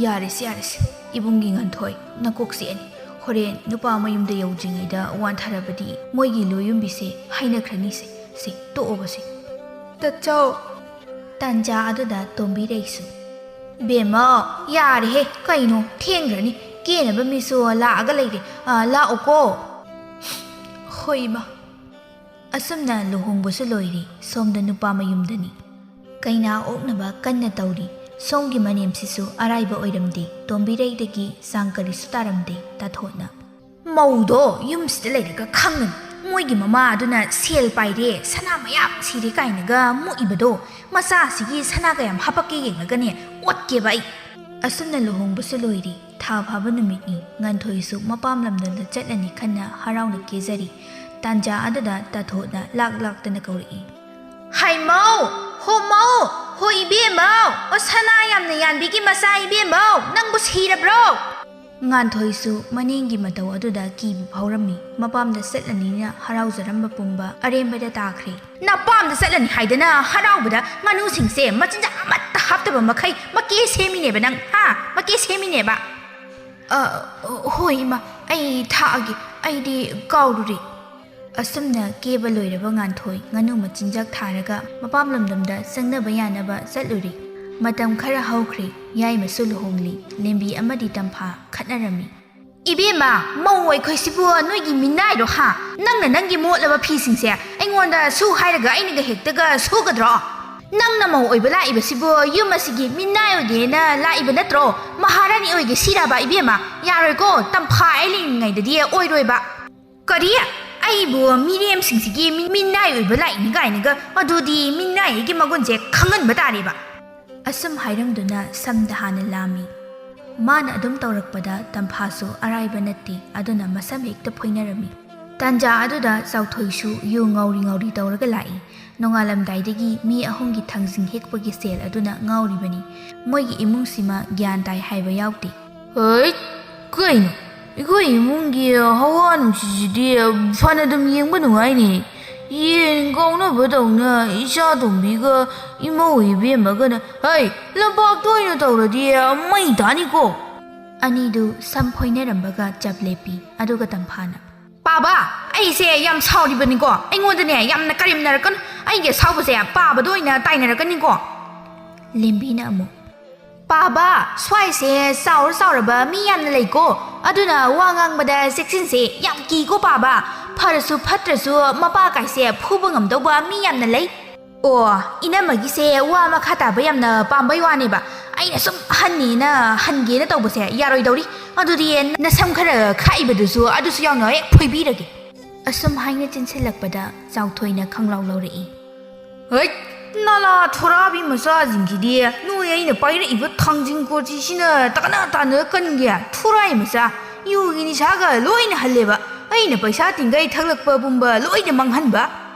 "ꯌꯥꯔꯦꯁꯦ, ꯌꯥꯔꯦꯁꯦ, ꯏꯕꯨꯡꯒꯤ ꯉꯥꯟꯊꯣꯏ, ꯅꯀꯣꯛ ꯆꯤꯛꯑꯅꯤ꯫ ꯍꯣꯔꯦꯟ ꯅꯨꯄꯥ ꯃꯌꯨꯝꯗ ꯌꯧꯗ꯭ꯔꯤꯉꯩꯗ ꯋꯥꯟꯊꯔꯕꯗꯤ ꯃꯣꯏꯒꯤ ꯂꯣꯏꯌꯨꯝꯕꯤꯁꯦ ꯍꯥꯏꯅꯈ꯭ꯔꯅꯤꯁꯦ꯫ ꯁꯦ, ꯇꯣꯛꯑꯣꯕꯁꯦ꯫" "ꯇꯥꯆꯧ꯫" ꯇꯥꯟꯖꯥ ꯑꯗꯨꯗ ꯇꯣꯝꯕꯤꯔꯩꯁꯨ, "ꯕꯦꯝꯃ, ꯌꯥꯔꯦꯍꯦ, ꯀꯩꯅꯣ, ꯊꯦꯡꯈ꯭ꯔꯅꯤ꯫ ꯀꯦꯅꯕ ꯃꯤꯁꯨ ꯂꯥꯛꯑꯒ ꯂꯩꯔꯦ꯫ ꯑ, ꯂꯥꯛꯑꯣꯀꯣ꯫" "ꯍꯣꯏ, ꯏꯃꯥ꯫" ꯑꯁꯨꯝꯅ ꯂꯨꯍꯣꯡꯕꯁꯨ ꯂꯣꯏꯔꯦ꯫ ꯁꯣꯝꯗ ꯅꯨꯄꯥ ꯃꯌꯨꯝꯗꯅꯤ꯫ ꯀꯩꯅꯥ ꯑꯣꯛꯅꯕ ꯀꯟꯅ ꯇꯧꯔꯤ꯫ ꯁꯣꯝꯒꯤ ꯃꯅꯦꯝꯁꯤꯁꯨ ꯑꯔꯥꯏꯕ ꯑꯣꯏꯔꯝꯗꯦ꯫ ꯇꯣꯝꯕꯤꯔꯩꯗꯒꯤ ꯆꯥꯡ ꯀꯔꯤꯁꯨ ꯇꯥꯔꯝꯗꯦ꯫ ꯇꯥꯊꯣꯠꯅ, "ꯃꯧꯗꯣ ꯌꯨꯝꯁꯤꯗ ꯂꯩꯔꯒ ꯈꯪꯉꯅꯤ꯫ ꯃꯣꯏꯒꯤ ꯃꯃꯥ ꯑꯗꯨꯅ ꯁꯦꯜ ꯄꯥꯏꯔꯦ, ꯁꯅꯥ ꯃꯌꯥꯝ ꯁꯤꯔꯦ ꯀꯥꯏꯅꯒ ꯃꯨꯛꯏꯕꯗꯣ, ꯃꯆꯥꯁꯤꯒꯤ ꯁꯅꯥ ꯀꯌꯥꯝ ꯍꯥꯄꯛꯀꯦ ꯌꯦꯡꯂꯒꯅꯦ ꯑꯣꯠꯀꯦꯕ ꯑꯩ꯫" ꯑꯁꯨꯝꯅ ꯂꯨꯍꯣꯡꯕꯁꯨ ꯂꯣꯏꯔꯦ꯫ ꯊꯥ ꯐꯥꯕ ꯅꯨꯃꯤꯠꯅꯤ꯫ ꯉꯥꯟꯊꯣꯏꯁꯨ ꯃꯄꯥꯝ ꯂꯝꯗꯝꯗ ꯆꯠꯂꯅꯤ ꯈꯟꯅ ꯍꯔꯥꯎꯅ ꯀꯦꯖꯔꯤ꯫ ꯇꯥꯟꯖꯥ ꯑꯗꯨꯗ ꯇꯥꯊꯣꯠꯅ ꯂꯥꯛ ꯂꯥꯛꯇꯅ ꯀꯧꯔꯛꯏ, "ꯍꯩ ꯃꯧ! ꯍꯣ ꯃꯧ! ꯍꯣ ꯏꯕꯦꯝꯃꯧ! ꯑꯣ ꯁꯅꯥ ꯌꯥꯝꯅ ꯌꯥꯟꯕꯤꯒꯤ ꯃꯆꯥ ꯏꯕꯦꯝꯃꯧ! ꯅꯪꯕꯨ ꯁꯤꯔꯕ꯭ꯔꯣ?" ꯉꯥꯟꯊꯣꯏꯁꯨ ꯃꯅꯦꯝꯒꯤ ꯃꯇꯧ ꯑꯗꯨꯗ ꯀꯤꯕ ꯐꯥꯎꯔꯝꯃꯤ꯫ ꯃꯄꯥꯝꯗ ꯆꯠꯂꯅꯤꯅ ꯍꯔꯥꯎꯖꯔꯝꯕ ꯄꯨꯝꯕ ꯑꯔꯦꯝꯕꯗ ꯇꯥꯈ꯭ꯔꯦ꯫ "ꯅꯄꯥꯝꯗ ꯆꯠꯂꯅꯤ ꯍꯥꯏꯗꯅ ꯍꯔꯥꯎꯕꯗ ꯉꯥꯅꯨꯁꯤꯡꯁꯦ ꯃꯆꯤꯟꯖꯥꯛ ꯑꯃꯠꯇ ꯍꯥꯞꯇꯕ ꯃꯈꯩ ꯃꯀꯦ ꯁꯦꯝꯃꯤꯅꯦꯕ ꯅꯪ, ꯍꯥ? ꯃꯀꯦ ꯁꯦꯝꯃꯤꯅꯦꯕ?" "ꯑ, ꯍꯣꯏ ꯏꯃꯥ, ꯑꯩ ꯊꯥꯛꯑꯒꯦ, ꯑꯩꯗꯤ ꯀꯥꯎꯔꯨꯔꯦ꯫" ꯑꯁꯨꯝꯅ ꯀꯦꯕ ꯂꯣꯏꯔꯕ ꯉꯥꯟꯊꯣꯏ ꯉꯥꯅꯨ ꯃꯆꯤꯟꯖꯥꯛ ꯊꯥꯔꯒ ꯃꯄꯥꯝ ꯂꯝꯗꯝꯗ ꯆꯪꯅꯕ ꯌꯥꯅꯕ ꯆꯠꯂꯨꯔꯤ꯫ ꯃꯇꯝ ꯈꯔ ꯍꯧꯈ꯭ꯔꯦ꯫ ꯌꯥꯏꯃꯁꯨ ꯂꯨꯍꯣꯡꯂꯤ꯫ ꯂꯦꯝꯕꯤ ꯑꯃꯗꯤ ꯇꯝꯐꯥ ꯈꯠꯅꯔꯝꯃꯤ꯫ "ꯏꯕꯦꯝꯃ, ꯃꯧ ꯑꯩꯈꯣꯏꯁꯤꯕꯨ ꯅꯣꯏꯒꯤ ꯃꯤꯅꯥꯏꯔꯣ ꯍꯥ? ꯅꯪꯅ ꯅꯪꯒꯤ ꯃꯣꯠꯂꯕ ꯐꯤꯁꯤꯡꯁꯦ ꯑꯩꯉꯣꯟꯗ ꯁꯨ ꯍꯥꯏꯔꯒ ꯑꯩꯅꯒ ꯍꯦꯛꯇꯒ ꯁꯨꯒꯗ꯭ꯔꯣ? ꯅꯪꯅ ꯃꯧ ꯑꯣꯏꯕ ꯂꯥꯛꯏꯕꯁꯤꯕꯨ ꯌꯨꯝ ꯑꯁꯤꯒꯤ ꯃꯤꯅꯥꯏ ꯑꯣꯏꯒꯦꯅ ꯂꯥꯛꯏꯕ ꯅꯠꯇ꯭ꯔꯣ? ꯃꯍꯥꯔꯥꯅꯤ ꯑꯣꯏꯒꯦ ꯁꯤꯔꯕ ꯏꯕꯦꯝꯃ? ꯌꯥꯔꯣꯏꯀꯣ, ꯇꯝꯐꯥ ꯑꯩ ꯂꯩꯔꯤꯉꯩꯗꯗꯤ ꯑꯣꯏꯔꯣꯏꯕ꯫" "ꯀꯔꯤ? ꯑꯩꯕꯨ ꯃꯤꯔꯦꯝꯁꯤꯡꯁꯤꯒꯤ ꯃꯤ-, ꯃꯤꯅꯥꯏ ꯑꯣꯏꯕ ꯂꯥꯛꯏꯅꯤ ꯀꯥꯏꯅꯒ, ꯑꯗꯨꯗꯤ ꯃꯤꯅꯥꯏ ꯑꯩꯒꯤ ꯃꯒꯨꯟꯁꯦ ꯈꯪꯍꯟꯕ ꯇꯥꯔꯦꯕ꯫ ꯑꯁꯨꯝ ꯍꯥꯏꯔꯝꯗꯨꯅ ꯁꯝꯗ ꯍꯥꯟꯅ ꯂꯥꯝꯃꯤ꯫ ꯃꯥꯅ ꯑꯗꯨꯝ ꯇꯧꯔꯛꯄꯗ ꯇꯝꯐꯥꯁꯨ ꯑꯔꯥꯏꯕ ꯅꯠꯇꯦ, ꯑꯗꯨꯅ ꯃꯁꯝ ꯍꯦꯛꯇ ꯐꯣꯏꯅꯔꯝꯃꯤ꯫ ꯇꯥꯟꯖꯥ ꯑꯗꯨꯗ ꯆꯥꯎꯊꯣꯏꯁꯨ ꯌꯨ ꯉꯧꯔꯤ ꯉꯧꯔꯤ ꯇꯧꯔꯒ ꯂꯥꯛꯏ꯫ ꯅꯣꯡꯉꯥꯜꯂꯝꯗꯥꯏꯗꯒꯤ ꯃꯤ ꯑꯍꯨꯝꯒꯤ ꯊꯥꯡꯖꯤꯡ ꯍꯦꯛꯄꯒꯤ ꯁꯦꯜ ꯑꯗꯨꯅ ꯉꯥꯎꯔꯤꯕꯅꯤ꯫ ꯃꯣꯏꯒꯤ ꯏꯃꯨꯡꯁꯤꯃ ꯒ꯭ꯌꯥꯟ ꯇꯥꯏ ꯍꯥꯏꯕ ꯌꯥꯎꯗꯦ꯫ ꯍꯩꯠ! ꯀꯩꯅꯣ? ꯑꯩꯈꯣꯏ ꯏꯃꯨꯡꯒꯤ ꯍꯋꯥ ꯅꯨꯡꯁꯤꯠꯁꯤꯗꯤ ꯐꯅꯗꯨꯝ ꯌꯦꯡꯕ ꯅꯨꯡꯉꯥꯏꯅꯦ꯫ ꯌꯦꯟ ꯀꯥꯎꯅꯕꯗꯧꯅ ꯏꯆꯥ ꯇꯣꯝꯕꯤꯒ ꯏꯃꯧ ꯏꯕꯦꯝꯃꯒꯅ, ꯍꯩ, ꯂꯝꯄꯥꯛꯇ ꯑꯣꯏꯅ ꯇꯧꯔꯗꯤ ꯃꯩ ꯇꯥꯅꯤꯀꯣ꯫ ꯑꯅꯤꯗꯨ ꯁꯝ ꯐꯣꯏꯅꯔꯝꯕꯒ ꯆꯞ ꯂꯦꯞꯄꯤ꯫ ꯑꯗꯨꯒ ꯇꯝꯐꯥꯅ, "ꯄꯥꯕ, ꯑꯩꯁꯦ ꯌꯥꯝ ꯁꯥꯎꯔꯤꯕꯅꯤꯀꯣ꯫ ꯑꯩꯉꯣꯟꯗꯅꯦ ꯌꯥꯝꯅ ꯀꯔꯦꯝꯅꯔꯛꯀꯅꯨ꯫ ꯑꯩꯒꯤ ꯑꯁꯥꯎꯕꯁꯦ ꯄꯥꯕꯗ ꯑꯣꯏꯅ ꯇꯥꯏꯅꯔꯛꯀꯅꯤꯀꯣ꯫" ꯂꯦꯝꯕꯤꯅ ꯑꯃꯨꯛ, "ꯄꯥꯕ, ꯁ꯭ꯋꯥꯏꯁꯦ ꯆꯥꯎꯔ ꯆꯥꯎꯔꯕ ꯃꯤ ꯌꯥꯝꯅ ꯂꯩꯀꯣ꯫ ꯑꯗꯨꯅ ꯋꯥ ꯉꯥꯡꯕꯗ ꯆꯦꯛꯁꯤꯟꯁꯦ꯫ ꯌꯥꯝ ꯀꯤꯀꯣ ꯄꯥꯕ꯫ ꯐꯔꯁꯨ ꯐꯠꯇ꯭ꯔꯁꯨ ꯃꯄꯥ ꯀꯥꯏꯁꯦ ꯐꯨꯕ ꯉꯝꯗꯧꯕ ꯃꯤ ꯌꯥꯝꯅ ꯂꯩ꯫" ꯑꯣ, ꯏꯅꯝꯃꯒꯤꯁꯦ ꯋꯥ ꯃꯈꯥ ꯇꯥꯕ ꯌꯥꯝꯅ ꯄꯥꯝꯕꯩ ꯋꯥꯅꯦꯕ꯫ ꯑꯩꯅ ꯁꯨꯝ ꯍꯟꯅꯦꯅ, ꯍꯟꯒꯦꯅ ꯇꯧꯕꯁꯦ ꯌꯥꯔꯣꯏꯗꯧꯔꯤ꯫ ꯑꯗꯨꯗꯤ ꯅꯁꯝ ꯈꯔ ꯈꯥꯛꯏꯕꯗꯨꯁꯨ, ꯑꯗꯨꯁꯨ ꯌꯥꯎꯅ ꯍꯦꯛ ꯐꯣꯏꯕꯤꯔꯒꯦ꯫ ꯑꯁꯨꯝ ꯍꯥꯏꯅ ꯆꯤꯟꯁꯤꯜꯂꯛꯄꯗ ꯆꯥꯎꯊꯣꯏꯅ ꯈꯪꯂꯥꯎ ꯂꯧꯔꯛꯏ꯫ ꯍꯩꯠ! ꯅꯥꯂꯥ ꯊꯣꯔꯥꯕꯤ ꯃꯆꯥꯁꯤꯡꯁꯤꯗꯤ, ꯅꯣꯏ ꯑꯩꯅ ꯄꯥꯏꯔꯛꯏꯕ ꯊꯥꯡꯖꯤꯡ ꯀꯣꯔꯆꯤꯁꯤꯅ ꯇꯀꯅ ꯇꯥꯅ ꯀꯟꯒꯦ? ꯊꯣꯔꯥꯏ ꯃꯆꯥ, ꯌꯨꯒꯤ ꯅꯤꯁꯥꯒ ꯂꯣꯏꯅ ꯍꯜꯂꯦꯕ꯫ ꯑꯩꯅ ꯄꯩꯁꯥ ꯇꯤꯡꯒꯩ ꯊꯛꯂꯛꯄ ꯄꯨꯝꯕ ꯂꯣꯏꯅ ꯃꯥꯡꯍꯟꯕ꯫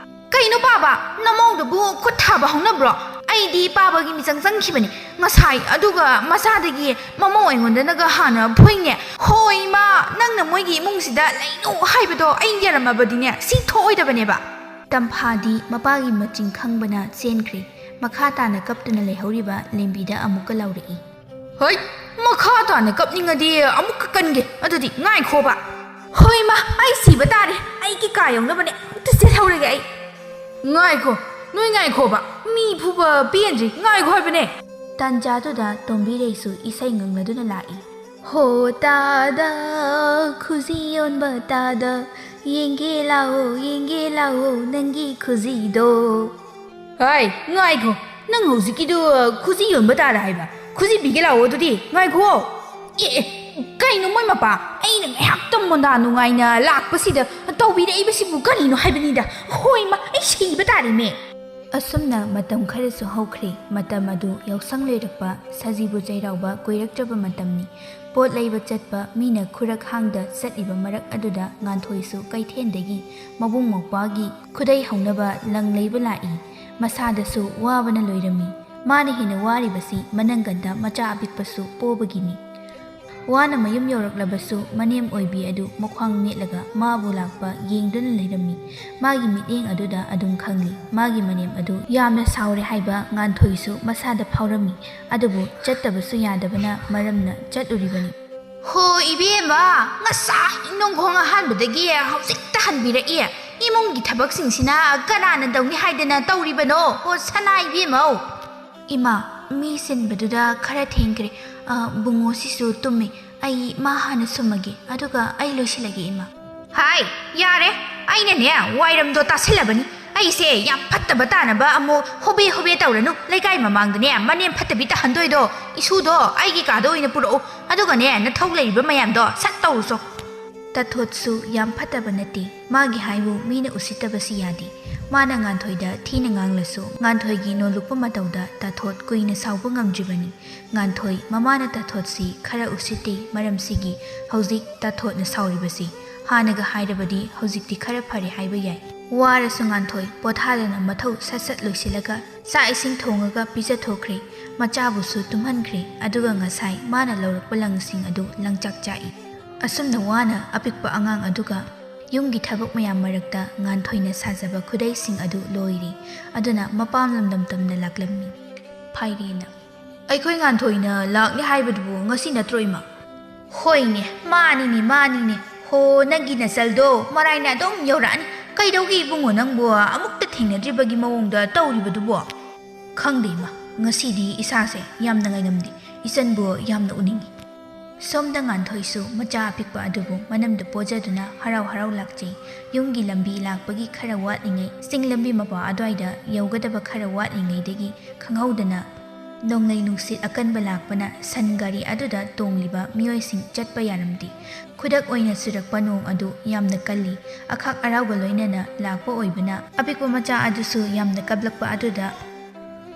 ꯀꯩꯅꯣ ꯄꯥꯕ, ꯅꯃꯧꯗꯨꯕꯨ ꯈꯨꯠ ꯊꯥꯕ ꯍꯧꯅꯕ꯭ꯔꯣ? ꯑꯩꯗꯤ ꯄꯥꯕꯒꯤ ꯃꯤꯆꯪ ꯆꯪꯈꯤꯕꯅꯤ ꯉꯁꯥꯏ, ꯑꯗꯨꯒ ꯃꯆꯥꯗꯒꯤ ꯃꯃꯧ ꯑꯩꯉꯣꯟꯗꯅꯒ ꯍꯥꯟꯅ ꯐꯨꯏꯅꯦ꯫ ꯍꯣꯏ ꯏꯃꯥ, ꯅꯪꯅ ꯃꯣꯏꯒꯤ ꯏꯃꯨꯡꯁꯤꯗ ꯂꯩꯅꯨ ꯍꯥꯏꯕꯗꯣ ꯑꯩ ꯌꯥꯔꯝꯃꯕꯗꯤꯅꯦ, ꯁꯤ ꯊꯣꯛꯑꯣꯏꯗꯕꯅꯦꯕ꯫ ꯇꯝꯐꯥꯗꯤ ꯃꯄꯥꯒꯤ ꯃꯆꯤꯡ ꯈꯪꯕꯅ ꯆꯦꯟꯈ꯭ꯔꯦ꯫ ꯃꯈꯥ ꯇꯥꯅ ꯀꯞꯇꯨꯅ ꯂꯩꯍꯧꯔꯤꯕ ꯂꯦꯝꯕꯤꯗ ꯑꯃꯨꯛꯀ ꯂꯥꯎꯔꯛꯏ꯫ ꯍꯣꯏ, ꯃꯈꯥ ꯇꯥꯅ ꯀꯞꯅꯤꯡꯉꯗꯤ ꯑꯃꯨꯛꯀ ꯀꯟꯒꯦ꯫ ꯑꯗꯨꯗꯤ ꯉꯥꯏꯈꯣꯕ꯫ ꯍꯣꯏ ꯏꯃꯥ, ꯑꯩ ꯁꯤꯕ ꯇꯥꯔꯦ꯫ ꯑꯩꯒꯤ ꯀꯥ ꯌꯧꯅꯕꯅꯦ꯫ ꯑꯝꯇ ꯆꯦꯜꯍꯧꯔꯒꯦ ꯑꯩ꯫ ꯉꯥꯏꯈꯣ, ꯅꯣꯏ ꯉꯥꯏꯈꯣꯕ꯫ ꯃꯤ ꯐꯨꯕ ꯄꯦꯟꯗ꯭ꯔꯤ꯫ ꯉꯥꯏꯈꯣ ꯍꯥꯏꯕꯅꯦ꯫ ꯇꯥꯟꯖꯥꯗꯨꯗ ꯇꯣꯝꯕꯤꯔꯩꯁꯨ ꯏꯁꯩ ꯉꯪꯂꯗꯨꯅ ꯂꯥꯛꯏ꯫ ꯍꯣ ꯇꯥꯗ, ꯈꯨꯖꯤ ꯌꯣꯟꯕ ꯇꯥꯗ, ꯌꯦꯡꯒꯦ ꯂꯥꯛꯑꯣ, ꯌꯦꯡꯒꯦ ꯂꯥꯛꯑꯣ, ꯅꯪꯒꯤ ꯈꯨꯖꯤꯗꯣ꯫ ꯍꯥꯏ, ꯉꯥꯏꯈꯣ, ꯅꯪ ꯍꯧꯖꯤꯛꯀꯤꯗꯨ ꯈꯨꯖꯤ ꯌꯣꯟꯕ ꯇꯥꯗ ꯍꯥꯏꯕ? ꯈꯨꯖꯤ ꯄꯤꯒꯦ ꯂꯥꯛꯑꯣ ꯑꯗꯨꯗꯤ, ꯉꯥꯏꯈꯣ꯫ ꯑꯦ, ꯑꯦ, ꯀꯩꯅꯣ ꯃꯣꯏ ꯃꯄꯥ? ꯑꯩꯅ ꯉꯥꯏꯍꯥꯛꯇꯪ ꯃꯣꯟꯗꯥ ꯅꯨꯡꯉꯥꯏꯅ ꯂꯥꯛꯄꯁꯤꯗ ꯇꯧꯕꯤꯔꯛꯏꯕꯁꯤꯕꯨ ꯀꯔꯤꯅꯣ ꯍꯥꯏꯕꯅꯤꯗ꯫ ꯍꯣꯏ ꯃꯥ, ꯑꯩ ꯁꯤꯕ ꯇꯥꯔꯦꯃꯦ꯫ ꯑꯁꯨꯝꯅ ꯃꯇꯝ ꯈꯔꯁꯨ ꯍꯧꯈ꯭ꯔꯦ꯫ ꯃꯇꯝ ꯑꯗꯨ ꯌꯥꯎꯁꯪ ꯂꯣꯏꯔꯛꯄ, ꯁꯖꯤꯕꯨ ꯆꯩꯔꯥꯎꯕ ꯀꯨꯏꯔꯛꯇ꯭ꯔꯕ ꯃꯇꯝꯅꯤ꯫ ꯄꯣꯠ ꯂꯩꯕ ꯆꯠꯄ ꯃꯤꯅ ꯈꯨꯔꯛ ꯍꯥꯡꯗ ꯆꯠꯂꯤꯕ ꯃꯔꯛ ꯑꯗꯨꯗ ꯉꯥꯟꯊꯣꯏꯁꯨ ꯀꯩꯊꯦꯜꯗꯒꯤ ꯃꯕꯨꯡ ꯃꯧꯄ꯭ꯋꯥꯒꯤ ꯈꯨꯗꯩ ꯍꯧꯅꯕ ꯂꯪ ꯂꯩꯕ ꯂꯥꯛꯏ꯫ ꯃꯁꯥꯗꯁꯨ ꯋꯥꯕꯅ ꯂꯣꯏꯔꯝꯃꯤ꯫ ꯃꯥꯅ ꯍꯦꯟꯅ ꯋꯥꯔꯤꯕꯁꯤ ꯃꯅꯪꯒꯟꯗ ꯃꯆꯥ ꯑꯄꯤꯛꯄꯁꯨ ꯄꯣꯕꯒꯤꯅꯤ꯫ ꯋꯥꯅ ꯃꯌꯨꯝ ꯌꯧꯔꯛꯂꯕꯁꯨ ꯃꯅꯦꯝ ꯑꯣꯏꯕꯤ ꯑꯗꯨ ꯃꯈ꯭ꯋꯥꯡ ꯃꯦꯠꯂꯒ ꯃꯥꯕꯨ ꯂꯥꯛꯄ ꯌꯦꯡꯗꯨꯅ ꯂꯩꯔꯝꯃꯤ꯫ ꯃꯥꯒꯤ ꯃꯤꯠꯌꯦꯡ ꯑꯗꯨꯗ ꯑꯗꯨꯝ ꯈꯪꯂꯤ꯫ ꯃꯥꯒꯤ ꯃꯅꯦꯝ ꯑꯗꯨ ꯌꯥꯝꯅ ꯁꯥꯎꯔꯦ ꯍꯥꯏꯕ ꯉꯥꯟꯊꯣꯏꯁꯨ ꯃꯁꯥꯗ ꯐꯥꯎꯔꯝꯃꯤ꯫ ꯑꯗꯨꯕꯨ ꯆꯠꯇꯕꯁꯨ ꯌꯥꯗꯕꯅ ꯃꯔꯝꯅ ꯆꯠꯂꯨꯔꯤꯕꯅꯤ꯫ ꯍꯣ ꯏꯕꯦꯝꯃ, ꯉꯁꯥꯏ ꯅꯣꯡꯈꯣꯡ ꯑꯍꯥꯟꯕꯗꯒꯤ ꯍꯧꯖꯤꯛꯇ ꯍꯟꯕꯤꯔꯛꯏ꯫ ꯏꯃꯨꯡꯒꯤ ꯊꯕꯛꯁꯤꯡꯁꯤꯅ ꯀꯅꯥꯅ ꯇꯧꯅꯤ ꯍꯥꯏꯗꯅ ꯇꯧꯔꯤꯕꯅꯣ? ꯍꯣ ꯁꯅꯥ ꯏꯕꯦꯝꯃꯧ꯫ ꯏꯃꯥ, ꯃꯤ ꯁꯤꯟꯕꯗꯨꯗ ꯈꯔ ꯊꯦꯡꯈ꯭ꯔꯦ꯫ ꯑ, ꯕꯨꯡꯉꯣꯁꯤꯁꯨ ꯇꯨꯝꯃꯤ꯫ ꯑꯩ ꯃꯥ ꯍꯥꯟꯅ ꯁꯨꯝꯃꯒꯦ, ꯑꯗꯨꯒ ꯑꯩ ꯂꯣꯏꯁꯤꯜꯂꯒꯦ ꯏꯃꯥ꯫ ꯍꯥꯏ, ꯌꯥꯔꯦ꯫ ꯑꯩꯅꯅꯦ ꯋꯥꯏꯔꯝꯗꯣ ꯇꯥꯁꯤꯜꯂꯕꯅꯤ꯫ ꯑꯩꯁꯦ ꯌꯥꯝ ꯐꯠꯇꯕ ꯇꯥꯅꯕ ꯑꯃꯨꯛ ꯍꯣꯕꯦ ꯍꯣꯕꯦ ꯇꯧꯔꯅꯨ꯫ ꯂꯩꯀꯥꯏ ꯃꯃꯥꯡꯗꯅꯦ ꯃꯅꯦꯝ ꯐꯠꯇꯕꯤ ꯇꯥꯍꯟꯗꯣꯏꯗꯣ, ꯏꯁꯨꯗꯣ ꯑꯩꯒꯤ ꯀꯥꯗ ꯑꯣꯏꯅ ꯄꯨꯔꯛꯎ꯫ ꯑꯗꯨꯒꯅꯦ ꯅꯊꯧ ꯂꯩꯔꯤꯕ ꯃꯌꯥꯝꯗꯣ ꯁꯠ ꯇꯧꯔꯨꯆꯣ꯫ ꯇꯥꯊꯣꯠꯁꯨ ꯌꯥꯝ ꯐꯠꯇꯕ ꯅꯠꯇꯦ꯫ ꯃꯥꯒꯤ ꯍꯥꯏꯕꯨ ꯃꯤꯅ ꯎꯁꯤꯠꯇꯕꯁꯤ ꯌꯥꯗꯦ꯫ ꯃꯥꯅ ꯉꯥꯟꯊꯣꯏꯗ ꯊꯤꯅ ꯉꯥꯡꯂꯁꯨ ꯉꯥꯟꯊꯣꯏꯒꯤ ꯅꯣꯜꯂꯨꯛꯄ ꯃꯇꯧꯗ ꯇꯥꯊꯣꯠ ꯀꯨꯏꯅ ꯁꯥꯎꯕ ꯉꯝꯗ꯭ꯔꯤꯕꯅꯤ꯫ ꯉꯥꯟꯊꯣꯏ, ꯃꯃꯥꯅ ꯇꯥꯊꯣꯠꯁꯤ ꯈꯔ ꯎꯁꯤꯠꯇꯦ꯫ ꯃꯔꯝꯁꯤꯒꯤ ꯍꯧꯖꯤꯛ ꯇꯥꯊꯣꯠꯅ ꯁꯥꯎꯔꯤꯕꯁꯤ꯫ ꯍꯥꯟꯅꯒ ꯍꯥꯏꯔꯕꯗꯤ ꯍꯧꯖꯤꯛꯇꯤ ꯈꯔ ꯐꯔꯦ ꯍꯥꯏꯕ ꯌꯥꯏ꯫ ꯋꯥꯔꯁꯨ ꯉꯥꯟꯊꯣꯏ ꯄꯣꯊꯥꯗꯅ ꯃꯊꯧ ꯁꯠ ꯁꯠ ꯂꯣꯏꯁꯤꯜꯂꯒ ꯆꯥꯛ ꯏꯁꯤꯡ ꯊꯣꯡꯉꯒ ꯄꯤꯖꯊꯣꯛꯈ꯭ꯔꯦ꯫ ꯃꯆꯥꯕꯨꯁꯨ ꯇꯨꯝꯍꯟꯈ꯭ꯔꯦ꯫ ꯑꯗꯨꯒ ꯉꯁꯥꯏ ꯃꯥꯅ ꯂꯧꯔꯛꯄ ꯂꯪꯁꯤꯡ ꯑꯗꯨ ꯂꯪꯆꯥꯛ ꯆꯥꯛꯏ꯫ ꯑꯁꯨꯝꯅ ꯋꯥꯅ ꯑꯄꯤꯛꯄ ꯑꯉꯥꯡ ꯑꯗꯨꯒ ꯌꯨꯝꯒꯤ ꯊꯕꯛ ꯃꯌꯥꯝ ꯃꯔꯛꯇ ꯉꯥꯟꯊꯣꯏꯅ ꯁꯥꯖꯕ ꯈꯨꯗꯩꯁꯤꯡ ꯑꯗꯨ ꯂꯣꯏꯔꯦ꯫ ꯑꯗꯨꯅ ꯃꯄꯥꯝ ꯂꯝꯗꯝ ꯇꯝꯅ ꯂꯥꯛꯂꯝꯃꯤ꯫ ꯐꯥꯏꯔꯦꯅ꯫ ꯑꯩꯈꯣꯏ ꯉꯥꯟꯊꯣꯏꯅ ꯂꯥꯛꯅꯤ ꯍꯥꯏꯕꯗꯨꯕꯨ ꯉꯁꯤ ꯅꯠꯇ꯭ꯔꯣ ꯏꯃꯥ? ꯍꯣꯏꯅꯦ, ꯃꯥꯅꯤꯅꯦ, ꯃꯥꯅꯤꯅꯦ꯫ ꯍꯣ, ꯅꯪꯒꯤ ꯅꯆꯜꯗꯣ ꯃꯔꯥꯏꯅ ꯑꯗꯨꯝ ꯌꯧꯔꯛꯑꯅꯤ꯫ ꯀꯩꯗꯧꯒꯦ ꯏꯕꯨꯡꯉꯣ ꯅꯪꯕꯨ ꯑꯃꯨꯛꯇ ꯊꯦꯡꯅꯗ꯭ꯔꯤꯕꯒꯤ ꯃꯑꯣꯡꯗ ꯇꯧꯔꯤꯕꯗꯨꯕꯣ? ꯈꯪꯗꯦ ꯏꯃꯥ, ꯉꯁꯤꯗꯤ ꯏꯁꯥꯁꯦ ꯌꯥꯝꯅ ꯉꯥꯏꯉꯝꯗꯦ꯫ ꯏꯆꯟꯕꯨ ꯌꯥꯝꯅ ꯎꯅꯤꯡꯉꯤ꯫ ꯁꯣꯝꯗ ꯉꯥꯟꯊꯣꯏꯁꯨ ꯃꯆꯥ ꯑꯄꯤꯛꯄ ꯑꯗꯨꯕꯨ ꯃꯅꯝꯗ ꯄꯣꯖꯗꯨꯅ ꯍꯔꯥꯎ ꯍꯔꯥꯎ ꯂꯥꯛꯆꯩ꯫ ꯌꯨꯝꯒꯤ ꯂꯝꯕꯤ ꯂꯥꯛꯄꯒꯤ ꯈꯔ ꯋꯥꯠꯂꯤꯉꯩ, ꯆꯤꯡ ꯂꯝꯕꯤ ꯃꯄꯥ ꯑꯗꯨꯋꯥꯏꯗ ꯌꯧꯒꯗꯕ ꯈꯔ ꯋꯥꯠꯂꯤꯉꯩꯗꯒꯤ ꯈꯪꯍꯧꯗꯅ ꯅꯣꯡꯂꯩ ꯅꯨꯡꯁꯤꯠ ꯑꯀꯟꯕ ꯂꯥꯛꯄꯅ ꯁꯟ ꯒꯥꯔꯤ ꯑꯗꯨꯗ ꯇꯣꯡꯂꯤꯕ ꯃꯤꯑꯣꯏꯁꯤꯡ ꯆꯠꯄ ꯌꯥꯔꯝꯗꯦ꯫ ꯈꯨꯗꯛ ꯑꯣꯏꯅ ꯆꯨꯔꯛꯄ ꯅꯣꯡ ꯑꯗꯨ ꯌꯥꯝꯅ ꯀꯜꯂꯤ꯫ ꯑꯈꯥꯛ ꯑꯔꯥꯎꯒ ꯂꯣꯏꯅꯅ ꯂꯥꯛꯄ ꯑꯣꯏꯕꯅ ꯑꯄꯤꯛꯄ ꯃꯆꯥ ꯑꯗꯨꯁꯨ ꯌꯥꯝꯅ ꯀꯞꯂꯛꯄ ꯑꯗꯨꯗ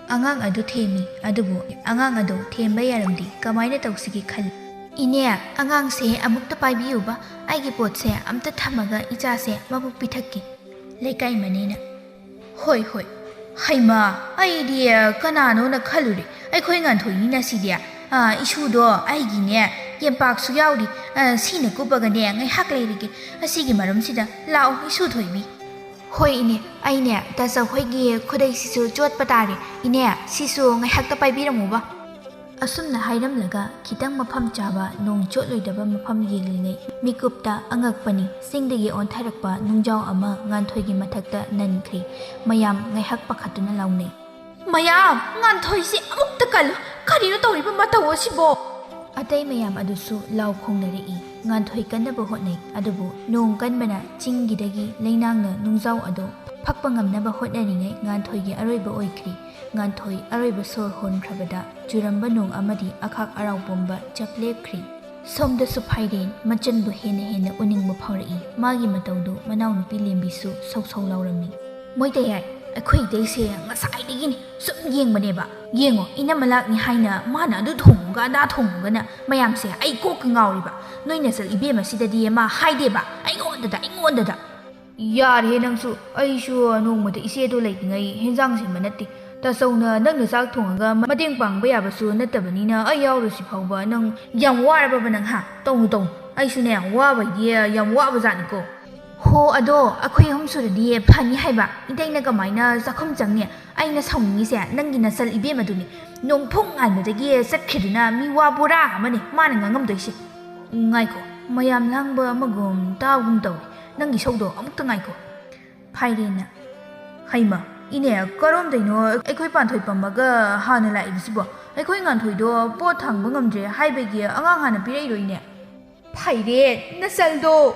ꯑꯉꯥꯡ ꯑꯗꯨ ꯊꯦꯝꯃꯤ꯫ ꯑꯗꯨꯕꯨ ꯑꯉꯥꯡ ꯑꯗꯨ ꯊꯦꯝꯕ ꯌꯥꯔꯝꯗꯦ꯫ ꯀꯃꯥꯏꯅ ꯇꯧꯁꯤꯒꯦ ꯈꯜꯂꯤ꯫ "ꯏꯅꯦ, ꯑꯉꯥꯡꯁꯦ ꯑꯃꯨꯛꯇ ꯄꯥꯏꯕꯤꯌꯨꯕ꯫ ꯑꯩꯒꯤ ꯄꯣꯠꯁꯦ ꯑꯝꯇ ꯊꯝꯃꯒ ꯏꯆꯥꯁꯦ ꯃꯕꯨꯛ ꯄꯤꯊꯛꯀꯦ"꯫ ꯂꯩꯀꯥꯏ ꯃꯅꯦꯅ, "ꯍꯣꯏ, ꯍꯣꯏ꯫ ꯍꯩꯃꯥ, ꯑꯩꯗꯤ ꯀꯅꯥꯅꯣꯅ ꯈꯜꯂꯨꯔꯦ꯫ ꯑꯩꯈꯣꯏ ꯉꯥꯟꯊꯣꯏꯅꯤꯅ ꯁꯤꯗꯤ꯫ ꯑꯥ, ꯏꯁꯨꯗꯣ ꯑꯩꯒꯤꯅꯦ, ꯌꯦꯝꯄꯥꯛꯁꯨ ꯌꯥꯎꯔꯤ꯫ ꯑꯥ, ꯁꯤꯅ ꯀꯨꯞꯄꯒꯅꯦ ꯉꯥꯏꯍꯥꯛ ꯂꯩꯔꯒꯦ꯫ ꯑꯁꯤꯒꯤ ꯃꯔꯨꯝꯁꯤꯗ ꯂꯥꯛꯑꯣ, ꯏꯁꯨ ꯊꯣꯏꯕꯤ"꯫ "ꯍꯣꯏ ꯏꯅꯦ, ꯑꯩꯅꯦ ꯇꯥꯆꯧ ꯍꯣꯏꯒꯤ ꯈꯨꯗꯩꯁꯤꯁꯨ ꯆꯣꯠꯄ ꯇꯥꯔꯦ꯫ ꯏꯅꯦ, ꯁꯤꯁꯨ ꯉꯥꯏꯍꯥꯛꯇ ꯄꯥꯏꯕꯤꯔꯝꯃꯨꯕ"꯫ ꯑꯁꯨꯝꯅ ꯍꯥꯏꯔꯝꯂꯒ ꯈꯤꯇꯪ ꯃꯐꯝ ꯆꯥꯕ ꯅꯣꯡ ꯆꯣꯠꯂꯣꯏꯗꯕ ꯃꯐꯝ ꯌꯦꯡꯂꯤꯉꯩ ꯃꯤꯀꯨꯞꯇ ꯑꯉꯛꯄꯅꯤ, ꯆꯤꯡꯗꯒꯤ ꯑꯣꯟꯊꯔꯛꯄ ꯅꯨꯡꯖꯥꯎ ꯑꯃ ꯉꯥꯟꯊꯣꯏꯒꯤ ꯃꯊꯛꯇ ꯅꯟꯈ꯭ꯔꯦ꯫ ꯃꯌꯥꯝ ꯉꯥꯏꯍꯥꯛ ꯄꯥꯈꯠꯇꯨꯅ ꯂꯥꯎꯅꯩ꯫ "ꯃꯌꯥꯝ, ꯉꯥꯟꯊꯣꯏꯁꯤ ꯑꯃꯨꯛꯇ ꯀꯜꯂꯨ꯫ ꯀꯔꯤꯅꯣ ꯇꯧꯔꯤꯕ ꯃꯇꯧ ꯑꯁꯤꯕꯣ?" ꯑꯇꯩ ꯃꯌꯥꯝ ꯑꯗꯨꯁꯨ ꯂꯥꯎ ꯈꯣꯡꯅꯔꯛꯏ꯫ ꯉꯥꯟꯊꯣꯏ ꯀꯟꯅꯕ ꯍꯣꯠꯅꯩ, ꯑꯗꯨꯕꯨ ꯅꯣꯡ ꯀꯟꯕꯅ ꯆꯤꯡꯒꯤꯗꯒꯤ ꯂꯩꯅꯥꯡꯅ ꯅꯨꯡꯖꯥꯎ ꯑꯗꯨ ꯐꯛꯄ ꯉꯝꯅꯕ ꯍꯣꯠꯅꯔꯤꯉꯩ ꯉꯥꯟꯊꯣꯏꯒꯤ ꯑꯔꯣꯏꯕ ꯑꯣꯏꯈ꯭ꯔꯤ꯫ ꯉꯥꯟꯊꯣꯏ ꯑꯔꯣꯏꯕ ꯁꯣꯔ ꯍꯣꯟꯈ꯭ꯔꯕꯗ ꯆꯨꯔꯝꯕ ꯅꯣꯡ ꯑꯃꯗꯤ ꯑꯈꯥꯛ ꯑꯔꯥꯎ ꯄꯨꯝꯕ ꯆꯞ ꯂꯦꯞꯈ꯭ꯔꯤ꯫ ꯁꯣꯝꯗꯁꯨ ꯐꯥꯏꯔꯦꯟ ꯃꯆꯟꯕꯨ ꯍꯦꯟꯅ ꯍꯦꯟꯅ ꯎꯅꯤꯡꯕ ꯐꯥꯎꯔꯛꯏ꯫ ꯃꯥꯒꯤ ꯃꯇꯧꯗꯨ ꯃꯅꯥꯎꯅꯨꯄꯤ ꯂꯦꯝꯕꯤꯁꯨ ꯁꯧ ꯁꯧ ꯂꯥꯎꯔꯝꯃꯤ꯫ "ꯃꯣꯏꯇꯌꯥꯏ, ꯑꯩꯈꯣꯏ ꯏꯇꯩꯁꯦ ꯉꯁꯥꯏꯗꯒꯤꯅꯤ ꯁꯨꯝ ꯌꯦꯡꯕꯅꯦꯕ꯫ ꯌꯦꯡꯉꯣ, ꯏꯅꯝꯃ ꯂꯥꯛꯅꯤ ꯍꯥꯏꯅ ꯃꯥꯅ ꯑꯗꯨ ꯊꯣꯡꯉꯨꯒ ꯑꯗꯥ ꯊꯣꯡꯉꯨꯒꯅ ꯃꯌꯥꯝꯁꯦ ꯑꯩ ꯀꯣꯛꯀ ꯉꯥꯎꯔꯤꯕ꯫ ꯅꯣꯏ ꯅꯆꯜ ꯏꯕꯦꯝꯃꯁꯤꯗꯗꯤ ꯃꯥ ꯍꯥꯏꯗꯦꯕ, ꯑꯩꯉꯣꯟꯗꯗ, ꯑꯩꯉꯣꯟꯗꯗ"꯫ "ꯌꯥꯔꯦꯍꯦ ꯅꯪꯁꯨ, ꯑꯩꯁꯨ ꯅꯣꯡꯃꯇ ꯏꯆꯦꯗꯣ ꯂꯩꯔꯤꯉꯩ ꯍꯦꯟꯖꯥꯡ ꯁꯦꯝꯕ ꯅꯠꯇꯦ꯫ ꯇꯥꯆꯧꯅ ꯅꯪꯅ ꯆꯥꯛ ꯊꯣꯡꯉꯒ ꯃꯇꯦꯡ ꯄꯥꯡꯕ ꯌꯥꯕꯁꯨ ꯅꯠꯇꯕꯅꯤꯅ ꯑꯩ ꯌꯥꯎꯔꯁꯤ ꯐꯥꯎꯕ ꯅꯪ ꯌꯥꯝ ꯋꯥꯔꯕꯕ ꯅꯪ, ꯍꯥ? ꯇꯧꯅꯨ, ꯇꯧꯅꯨ꯫ ꯑꯩꯁꯨꯅꯦ, ꯋꯥꯕꯩꯗꯤ ꯌꯥꯝ ꯋꯥꯕ ꯖꯥꯠꯅꯤꯀꯣ"꯫ "ꯍꯣ, ꯑꯗꯣ ꯑꯩꯈꯣꯏ ꯑꯍꯨꯝ ꯁꯨꯔꯗꯤ ꯐꯅꯤ ꯍꯥꯏꯕ꯫ ꯏꯇꯩꯅ ꯀꯃꯥꯏꯅ ꯆꯥꯛꯈꯨꯝ ꯆꯪꯅꯤ? ꯑꯩꯅ ꯁꯥꯎꯅꯤꯡꯉꯤꯁꯦ ꯅꯪꯒꯤ ꯅꯆꯜ ꯏꯕꯦꯝꯃꯗꯨꯅꯤ꯫ ꯅꯣꯡꯐꯨꯡ ꯉꯥꯟꯕꯗꯒꯤ ꯆꯠꯈ꯭ꯔꯤꯗꯨꯅ ꯃꯤ ꯋꯥ ꯕꯣꯔꯥ ꯑꯃꯅꯤ ꯃꯥꯅ ꯉꯥꯡꯉꯝꯗꯣꯏꯁꯦ"꯫ "ꯉꯥꯏꯈꯣ, ꯃꯌꯥꯝ ꯂꯥꯡꯕ ꯑꯃꯒꯨꯝ ꯇꯥꯕꯒꯨꯝ ꯇꯧꯏ꯫ ꯅꯪꯒꯤ ꯁꯧꯗꯣ ꯑꯃꯨꯛꯇ ꯉꯥꯏꯈꯣ"꯫ ꯐꯥꯏꯔꯦꯟꯅ, "ꯍꯩꯃ, ꯏꯅꯦ, ꯀꯔꯣꯝꯗꯩꯅꯣ ꯑꯩꯈꯣꯏ ꯄꯥꯟꯊꯣꯏ ꯄꯝꯃꯒ ꯍꯥꯟꯅ ꯂꯥꯛꯏꯕꯁꯤꯕꯣ? ꯑꯩꯈꯣꯏ ꯉꯥꯟꯊꯣꯏꯗꯣ ꯄꯣꯠ ꯊꯥꯡꯕ ꯉꯝꯗ꯭ꯔꯦ ꯍꯥꯏꯕꯒꯤ ꯑꯉꯥꯡ ꯍꯥꯟꯅ ꯄꯤꯔꯛꯏꯔꯣ, ꯏꯅꯦ?" "ꯐꯥꯏꯔꯦꯟ, ꯅꯆꯜꯗꯣ!"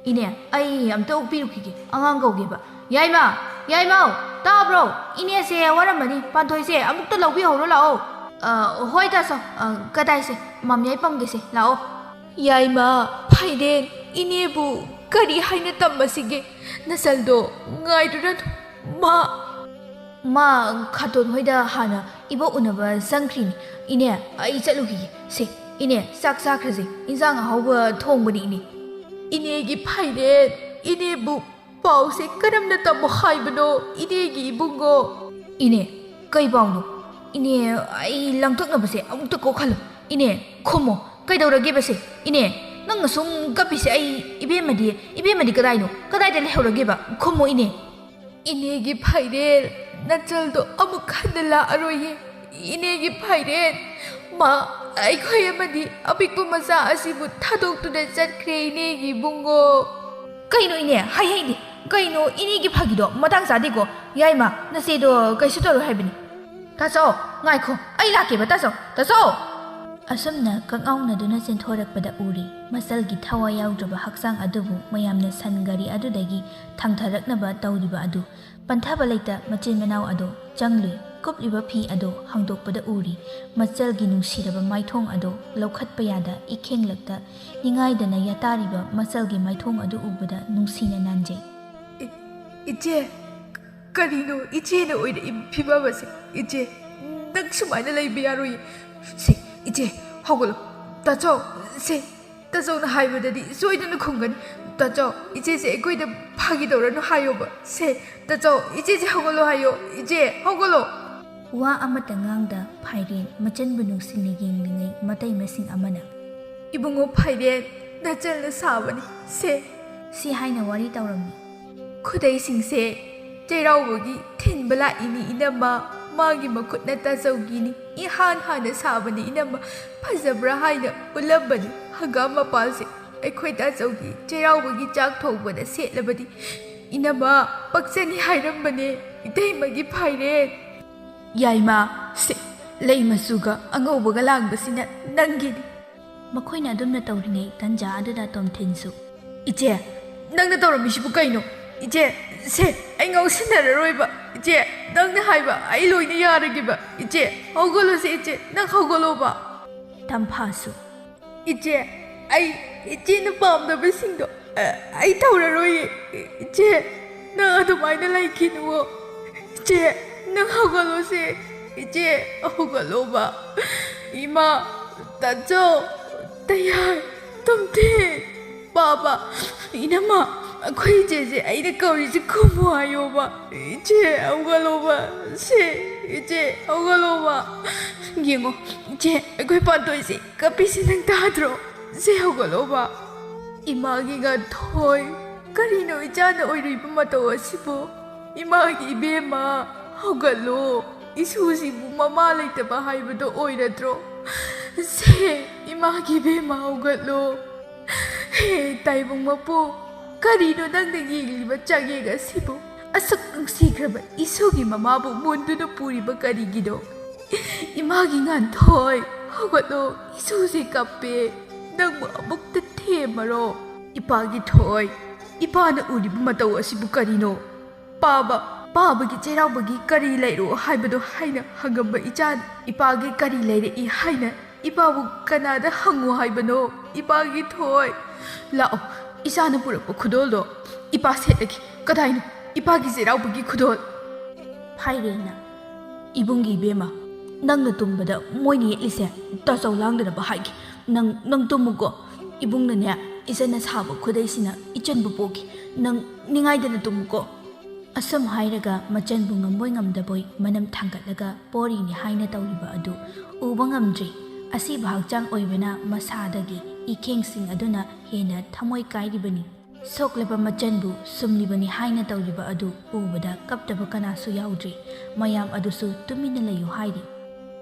"ꯏꯅꯦ, ꯑꯩ ꯑꯝꯇ ꯑꯣꯛꯄꯤꯔꯨꯈꯤꯒꯦ, ꯑꯉꯥꯡ ꯀꯧꯒꯦꯕ꯫ ꯌꯥꯏꯃ, ꯌꯥꯏꯃꯧ, ꯇꯥꯕ꯭ꯔꯣ? ꯏꯅꯦꯁꯦ ꯋꯥꯔꯝꯃꯅꯤ, ꯄꯥꯟꯊꯣꯏꯁꯦ ꯑꯃꯨꯛꯇ ꯂꯧꯕꯤꯍꯧꯔꯣ ꯂꯥꯛꯑꯣ꯫ ꯑ, ꯍꯣꯏ ꯇꯥꯆꯧ, ꯑ, ꯀꯗꯥꯏꯁꯦ? ꯃꯥꯝꯌꯥꯏ ꯄꯝꯒꯦꯁꯦ, ꯂꯥꯛꯑꯣ꯫ ꯌꯥꯏꯃ, ꯐꯩꯔꯦꯟ, ꯏꯅꯦꯕꯨ ꯀꯔꯤ ꯍꯥꯏꯅ ꯇꯝꯃꯁꯤꯒꯦ? ꯅꯆꯜꯗꯣ ꯉꯥꯏꯔꯨꯔꯅꯨ, ꯃꯥ, ꯃꯥ ꯈꯥꯇꯣꯟ ꯍꯣꯏꯗ ꯍꯥꯟꯅ ꯏꯕꯣꯛ ꯎꯅꯕ ꯆꯪꯈ꯭ꯔꯤꯅꯤ꯫ ꯏꯅꯦ, ꯑꯩ ꯆꯠꯂꯨꯈꯤꯒꯦ꯫ ꯁꯦ, ꯏꯅꯦ, ꯆꯥꯛ ꯆꯥꯈ꯭ꯔꯁꯦ, ꯏꯟꯁꯥꯡ ꯑꯍꯥꯎꯕ ꯊꯣꯡꯕꯅꯤ, ꯏꯅꯦ꯫ ꯏꯅꯦꯒꯤ ꯐꯩꯔꯦꯟ, ꯏꯅꯦꯕꯨ ꯄꯥꯎꯁꯦ ꯀꯔꯝꯅ ꯇꯝꯃꯣ ꯍꯥꯏꯕꯅꯣ, ꯏꯅꯦꯒꯤ ꯏꯕꯨꯡꯉꯣ? ꯏꯅꯦ, ꯀꯩ ꯄꯥꯎꯅꯣ? ꯏꯅꯦ, ꯑꯩ ꯂꯥꯡꯇꯛꯅꯕꯁꯦ ꯑꯃꯨꯛꯇ ꯀꯣꯛꯍꯜꯂꯨ꯫ ꯏꯅꯦ, ꯈꯨꯝꯃꯣ, ꯀꯩꯗꯧꯔꯒꯦꯕꯁꯦ? ꯏꯅꯦ, ꯅꯪꯅ ꯁꯨꯝ ꯀꯞꯄꯤꯁꯦ, ꯑꯩ, ꯏꯕꯦꯝꯃꯗꯤ, ꯏꯕꯦꯝꯃꯗꯤ ꯀꯗꯥꯏꯅꯣ? ꯀꯗꯥꯏꯗ ꯂꯩꯍꯧꯔꯒꯦꯕ? ꯈꯨꯝꯃꯣ, ꯏꯅꯦ꯫ ꯏꯅꯦꯒꯤ ꯐꯩꯔꯦꯜ, ꯅꯆꯜꯗꯣ ꯑꯃꯨꯛ ꯍꯟꯅ ꯂꯥꯛꯑꯔꯣꯏꯌꯦ꯫ ꯏꯅꯦꯒꯤ ꯐꯩꯔꯦꯜ, ꯃꯥ ꯑꯩꯈꯣꯏ ꯑꯃꯗꯤ ꯑꯄꯤꯛꯄ ꯃꯆꯥ ꯑꯁꯤꯕꯨ ꯊꯥꯗꯣꯛꯇꯨꯅ ꯆꯠꯈ꯭ꯔꯦ, ꯏꯅꯦꯒꯤ ꯏꯕꯨꯡꯉꯣ꯫ ꯀꯩꯅꯣ ꯏꯅꯦ, ꯍꯥꯏꯍꯩꯗꯦ꯫ ꯀꯩꯅꯣ ꯏꯅꯦꯒꯤ ꯐꯥꯒꯤꯗꯣ ꯃꯇꯥꯡ ꯆꯥꯗꯦꯀꯣ꯫ ꯌꯥꯏꯃ, ꯅꯆꯦꯗꯣ ꯀꯩꯁꯨ ꯇꯧꯔꯣꯏ ꯍꯥꯏꯕꯅꯤ꯫ ꯇꯥꯆꯧ, ꯉꯥꯏꯈꯣ, ꯑꯩ ꯂꯥꯛꯀꯦꯕ, ꯇꯥꯆꯧ, ꯇꯥꯆꯧ! ꯑꯁꯨꯝꯅ ꯀꯛꯉꯥꯎꯅꯗꯨꯅ ꯆꯦꯟꯊꯣꯔꯛꯄꯗ ꯎꯔꯤ꯫ ꯃꯆꯜꯒꯤ ꯊꯋꯥꯏ ꯌꯥꯎꯗ꯭ꯔꯕ ꯍꯛꯆꯥꯡ ꯑꯗꯨꯕꯨ ꯃꯌꯥꯝꯅ ꯁꯟ ꯒꯥꯔꯤ ꯑꯗꯨꯗꯒꯤ ꯊꯥꯡꯊꯔꯛꯅꯕ ꯇꯧꯔꯤꯕ ꯑꯗꯨ ꯄꯟꯊꯕ ꯂꯩꯇ ꯃꯆꯤꯟ ꯃꯅꯥꯎ ꯑꯗꯣ ꯆꯪꯂꯨꯏ꯫ ꯀꯨꯞꯂꯤꯕ ꯐꯤ ꯑꯗꯣ ꯍꯥꯡꯗꯣꯛꯄꯗ ꯎꯔꯤ꯫ ꯃꯆꯜꯒꯤ ꯅꯨꯡꯁꯤꯔꯕ ꯃꯥꯏꯊꯣꯡ ꯑꯗꯣ ꯂꯧꯈꯠꯄ ꯌꯥꯗ ꯏꯈꯦꯡꯂꯛꯇ ꯅꯤꯡꯉꯥꯏꯗꯅ ꯌꯥꯇꯥꯔꯤꯕ ꯃꯆꯜꯒꯤ ꯃꯥꯏꯊꯣꯡ ꯑꯗꯨ ꯎꯕꯗ ꯅꯨꯡꯁꯤꯅ ꯅꯥꯟꯖꯩ꯫ ꯏ-, ꯏꯆꯦ, ꯀꯔꯤꯅꯣ ꯏꯆꯦꯅ ꯑꯣꯏꯔꯛꯏꯕ ꯐꯤꯕꯝ ꯑꯁꯦ? ꯏꯆꯦ, ꯅꯪ ꯁꯨꯃꯥꯏꯅ ꯂꯩꯕ ꯌꯥꯔꯣꯏꯌꯦ꯫ ꯁꯦ, ꯏꯆꯦ, ꯍꯧꯒꯠꯂꯣ꯫ ꯇꯥꯆꯧ, ꯁꯦ, ꯇꯥꯆꯧꯅ ꯍꯥꯏꯕꯗꯗꯤ ꯁꯣꯏꯗꯅ ꯈꯨꯝꯒꯅꯤ꯫ ꯇꯥꯆꯧ, ꯏꯆꯦꯁꯦ ꯑꯩꯈꯣꯏꯗ ꯐꯥꯒꯤ ꯇꯧꯔꯅꯨ ꯍꯥꯏꯌꯣꯕ꯫ ꯁꯦ, ꯇꯥꯆꯧ, ꯏꯆꯦꯁꯦ ꯍꯧꯒꯠꯂꯣ ꯍꯥꯏꯌꯣ꯫ ꯏꯆꯦ, ꯍꯧꯒꯠꯂꯣ꯫ ꯋꯥ ꯑꯃꯠꯇ ꯉꯥꯡꯗ ꯐꯥꯏꯔꯦꯟ ꯃꯆꯟꯕꯨ ꯅꯨꯡꯁꯤꯅ ꯌꯦꯡꯂꯤꯉꯩ ꯃꯇꯩ ꯃꯁꯤꯡ ꯑꯃꯅ, "ꯏꯕꯨꯡꯉꯣ ꯐꯥꯏꯔꯦꯟ, ꯅꯆꯜꯅ ꯁꯥꯕꯅꯤ꯫ ꯁꯦ," ꯁꯤ ꯍꯥꯏꯅ ꯋꯥꯔꯤ ꯇꯧꯔꯝꯃꯤ꯫ "ꯈꯨꯗꯩꯁꯤꯡꯁꯦ ꯆꯩꯔꯥꯎꯕꯒꯤ ꯊꯤꯟꯕ ꯂꯥꯛꯏꯅꯤ ꯏꯅꯝꯃ꯫ ꯃꯥꯒꯤ ꯃꯈꯨꯠꯅ ꯇꯥꯆꯧꯒꯤꯅꯤ꯫ ꯏꯍꯥꯟ ꯍꯥꯟꯅ ꯁꯥꯕꯅꯤ ꯏꯅꯝꯃ꯫ ꯐꯖꯕ꯭ꯔꯥ ꯍꯥꯏꯅ ꯎꯠꯂꯝꯕꯅꯤ꯫ ꯍꯪꯒꯥꯝ ꯃꯄꯥꯜꯁꯦ ꯑꯩꯈꯣꯏ ꯇꯥꯆꯧꯒꯤ ꯆꯩꯔꯥꯎꯕꯒꯤ ꯆꯥꯛ ꯊꯣꯡꯕꯗ ꯁꯦꯠꯂꯕꯗꯤ ꯏꯅꯝꯃ ꯄꯛꯆꯅꯤ ꯍꯥꯏꯔꯝꯕꯅꯦ ꯏꯇꯩꯃꯒꯤ ꯐꯥꯏꯔꯦꯟ꯫ ꯌꯥꯏꯃ, ꯁꯦ, ꯂꯩ ꯃꯆꯨꯒ ꯑꯉꯧꯕꯒ ꯂꯥꯡꯕꯁꯤꯅ ꯅꯪꯒꯤꯅꯤ꯫" ꯃꯈꯣꯏꯅ ꯑꯗꯨꯝꯅ ꯇꯧꯔꯤꯉꯩ ꯇꯟꯖꯥ ꯑꯗꯨꯗ ꯇꯣꯝꯊꯤꯟꯁꯨ, "ꯏꯆꯦ, ꯅꯪꯅ ꯇꯧꯔꯝꯃꯤꯁꯤꯕꯨ ꯀꯩꯅꯣ? ꯏꯆꯦ, ꯁꯦ, ꯑꯩ ꯉꯥꯎꯁꯤꯟꯅꯔꯔꯣꯏꯕ꯫ ꯏꯆꯦ, ꯅꯪꯅ ꯍꯥꯏꯕ ꯑꯩ ꯂꯣꯏꯅ ꯌꯥꯔꯒꯦꯕ꯫ ꯏꯆꯦ, ꯍꯧꯒꯠꯂꯣꯁꯦ ꯏꯆꯦ, ꯅꯪ ꯍꯧꯒꯠꯂꯣꯕ꯫ ꯇꯝꯐꯥꯁꯨ, ꯏꯆꯦ, ꯑꯩ ꯏꯆꯦꯅ ꯄꯥꯝꯗꯕꯁꯤꯡꯗꯣ, ꯑ, ꯑꯩ ꯇꯧꯔꯔꯣꯏꯌꯦ꯫ ꯏꯆꯦ, ꯅꯪ ꯑꯗꯨꯃꯥꯏꯅ ꯂꯩꯈꯤꯅꯨꯋꯣ꯫ ꯏꯆꯦ, ꯅꯪ ꯍꯧꯒꯠꯂꯣꯁꯦ꯫ ꯏꯆꯦ, ꯍꯧꯒꯠꯂꯣꯕ꯫ ꯏꯃꯥ, ꯇꯥꯆꯧ, ꯇꯌꯥꯏ, ꯇꯣꯝꯊꯤꯟ, ꯄꯥꯕ, ꯏꯅꯝꯃ, ꯑꯩꯈꯣꯏ ꯏꯆꯦꯁꯦ ꯑꯩꯅ ꯀꯧꯔꯤꯁꯦ ꯈꯨꯝꯃꯨ ꯍꯥꯏꯌꯣꯕ꯫ ꯏꯆꯦ, ꯍꯧꯒꯠꯂꯣꯕ꯫ ꯁꯦ, ꯏꯆꯦ, ꯍꯧꯒꯠꯂꯣꯕ꯫ ꯌꯦꯡꯉꯣ, ꯏꯆꯦ, ꯑꯩꯈꯣꯏ ꯄꯥꯟꯊꯣꯏꯁꯦ ꯀꯞꯄꯤꯁꯦ ꯅꯪ ꯇꯥꯗ꯭ꯔꯣ? ꯁꯦ, ꯍꯧꯒꯠꯂꯣꯕ꯫ ꯏꯃꯥꯒꯤ ꯉꯥꯟꯊꯣꯏ, ꯀꯔꯤꯅꯣ ꯏꯆꯥꯅ ꯑꯣꯏꯔꯨꯏꯕ ꯃꯇꯧ ꯑꯁꯤꯕꯨ? ꯏꯃꯥꯒꯤ ꯏꯕꯦꯝꯃ, ꯍꯧꯒꯠꯂꯣ꯫ ꯏꯁꯨꯁꯤꯕꯨ ꯃꯃꯥ ꯂꯩꯇꯕ ꯍꯥꯏꯕꯗꯣ ꯑꯣꯏꯔꯗ꯭ꯔꯣ? ꯁꯦ, ꯏꯃꯥꯒꯤ ꯏꯕꯦꯝꯃ, ꯍꯧꯒꯠꯂꯣ꯫ ꯍꯦ, ꯇꯥꯏꯕꯪ ꯃꯄꯨ, ꯀꯔꯤꯅꯣ ꯅꯪꯅ ꯌꯦꯡꯂꯤꯕ ꯆꯥꯛꯌꯦꯡ ꯑꯁꯤꯕꯨ? ꯑꯁꯨꯛ ꯅꯨꯡꯁꯤꯈ꯭ꯔꯕ ꯏꯁꯨꯒꯤ ꯃꯃꯥꯕꯨ ꯃꯨꯟꯗꯨꯅ ꯄꯨꯔꯤꯕ ꯀꯔꯤꯒꯤꯅꯣ? ꯏꯃꯥꯒꯤ ꯉꯥꯟꯊꯣꯏ, ꯍꯧꯒꯠꯂꯣ, ꯏꯁꯨꯁꯦ ꯀꯞꯄꯦ, ꯅꯪꯕꯨ ꯑꯃꯨꯛꯇ ꯊꯦꯝꯃꯔꯣ꯫ ꯏꯄꯥꯒꯤ ꯊꯣꯏ, ꯏꯄꯥꯅ ꯎꯔꯤꯕ ꯃꯇꯧ ꯑꯁꯤꯕꯨ ꯀꯔꯤꯅꯣ? ꯄꯥꯕ, ꯄꯥꯕꯒꯤ ꯆꯩꯔꯥꯎꯕꯒꯤ ꯀꯔꯤ ꯂꯩꯔꯣ ꯍꯥꯏꯕꯗꯣ ꯍꯥꯏꯅ ꯍꯪꯉꯝꯕ ꯏꯆꯥꯅ, ꯏꯄꯥꯒꯤ ꯀꯔꯤ ꯂꯩꯔꯛꯏ ꯍꯥꯏꯅ ꯏꯄꯥꯕꯨ ꯀꯅꯥꯗ ꯍꯪꯉꯨ ꯍꯥꯏꯕꯅꯣ? ꯏꯄꯥꯒꯤ ꯊꯣꯏ, ꯂꯥꯛꯑꯣ, ꯏꯆꯥꯅ ꯄꯨꯔꯛꯄ ꯈꯨꯗꯣꯜꯗꯣ ꯏꯄꯥ ꯁꯦꯠꯂꯒꯦ꯫ ꯀꯗꯥꯏꯅꯣ ꯏꯄꯥꯒꯤ ꯆꯩꯔꯥꯎꯕꯒꯤ ꯈꯨꯗꯣꯜ? ꯐꯥꯏꯔꯦꯟꯅ, ꯏꯕꯨꯡꯒꯤ ꯏꯕꯦꯝꯃ, ꯅꯪꯅ ꯇꯨꯝꯕꯗ ꯃꯣꯏꯅ ꯌꯦꯠꯂꯤꯁꯦ ꯇꯥꯆꯧ ꯂꯥꯡꯗꯅꯕ ꯍꯥꯏꯒꯦ꯫ ꯅꯪ, ꯅꯪ ꯇꯨꯝꯃꯨꯀꯣ꯫ ꯏꯕꯨꯡꯅꯅꯦ, ꯏꯆꯟꯅ ꯁꯥꯕ ꯈꯨꯗꯩꯁꯤꯅ ꯏꯆꯟꯕꯨ ꯄꯣꯛꯈꯤ꯫ ꯅꯪ ꯅꯤꯡꯉꯥꯏꯗꯅ ꯇꯨꯝꯃꯨꯀꯣ꯫ ꯑꯁꯨꯝ ꯍꯥꯏꯔꯒ ꯃꯆꯟꯕꯨ ꯉꯝꯕꯣꯏ ꯉꯝꯗꯕꯣꯏ ꯃꯅꯝ ꯊꯥꯡꯒꯠꯂꯒ ꯄꯣꯔꯤꯅꯤ ꯍꯥꯏꯅ ꯇꯧꯔꯤꯕ ꯑꯗꯨ ꯎꯕ ꯉꯝꯗ꯭ꯔꯤ꯫ ꯑꯁꯤꯕ ꯍꯛꯆꯥꯡ ꯑꯣꯏꯕꯅ ꯃꯁꯥꯗꯒꯤ ꯏꯈꯦꯡꯁꯤꯡ ꯑꯗꯨꯅ ꯍꯦꯟꯅ ꯊꯃꯣꯏ ꯀꯥꯏꯔꯤꯕꯅꯤ꯫ ꯁꯣꯛꯂꯕ ꯃꯆꯟꯕꯨ ꯁꯨꯝꯂꯤꯕꯅꯤ ꯍꯥꯏꯅ ꯇꯧꯔꯤꯕ ꯑꯗꯨ ꯎꯕꯗ ꯀꯞꯇꯕ ꯀꯅꯥꯁꯨ ꯌꯥꯎꯗ꯭ꯔꯤ꯫ ꯃꯌꯥꯝ ꯑꯗꯨꯁꯨ ꯇꯨꯃꯤꯟꯅ ꯂꯩꯌꯨ ꯍꯥꯏꯔꯤ꯫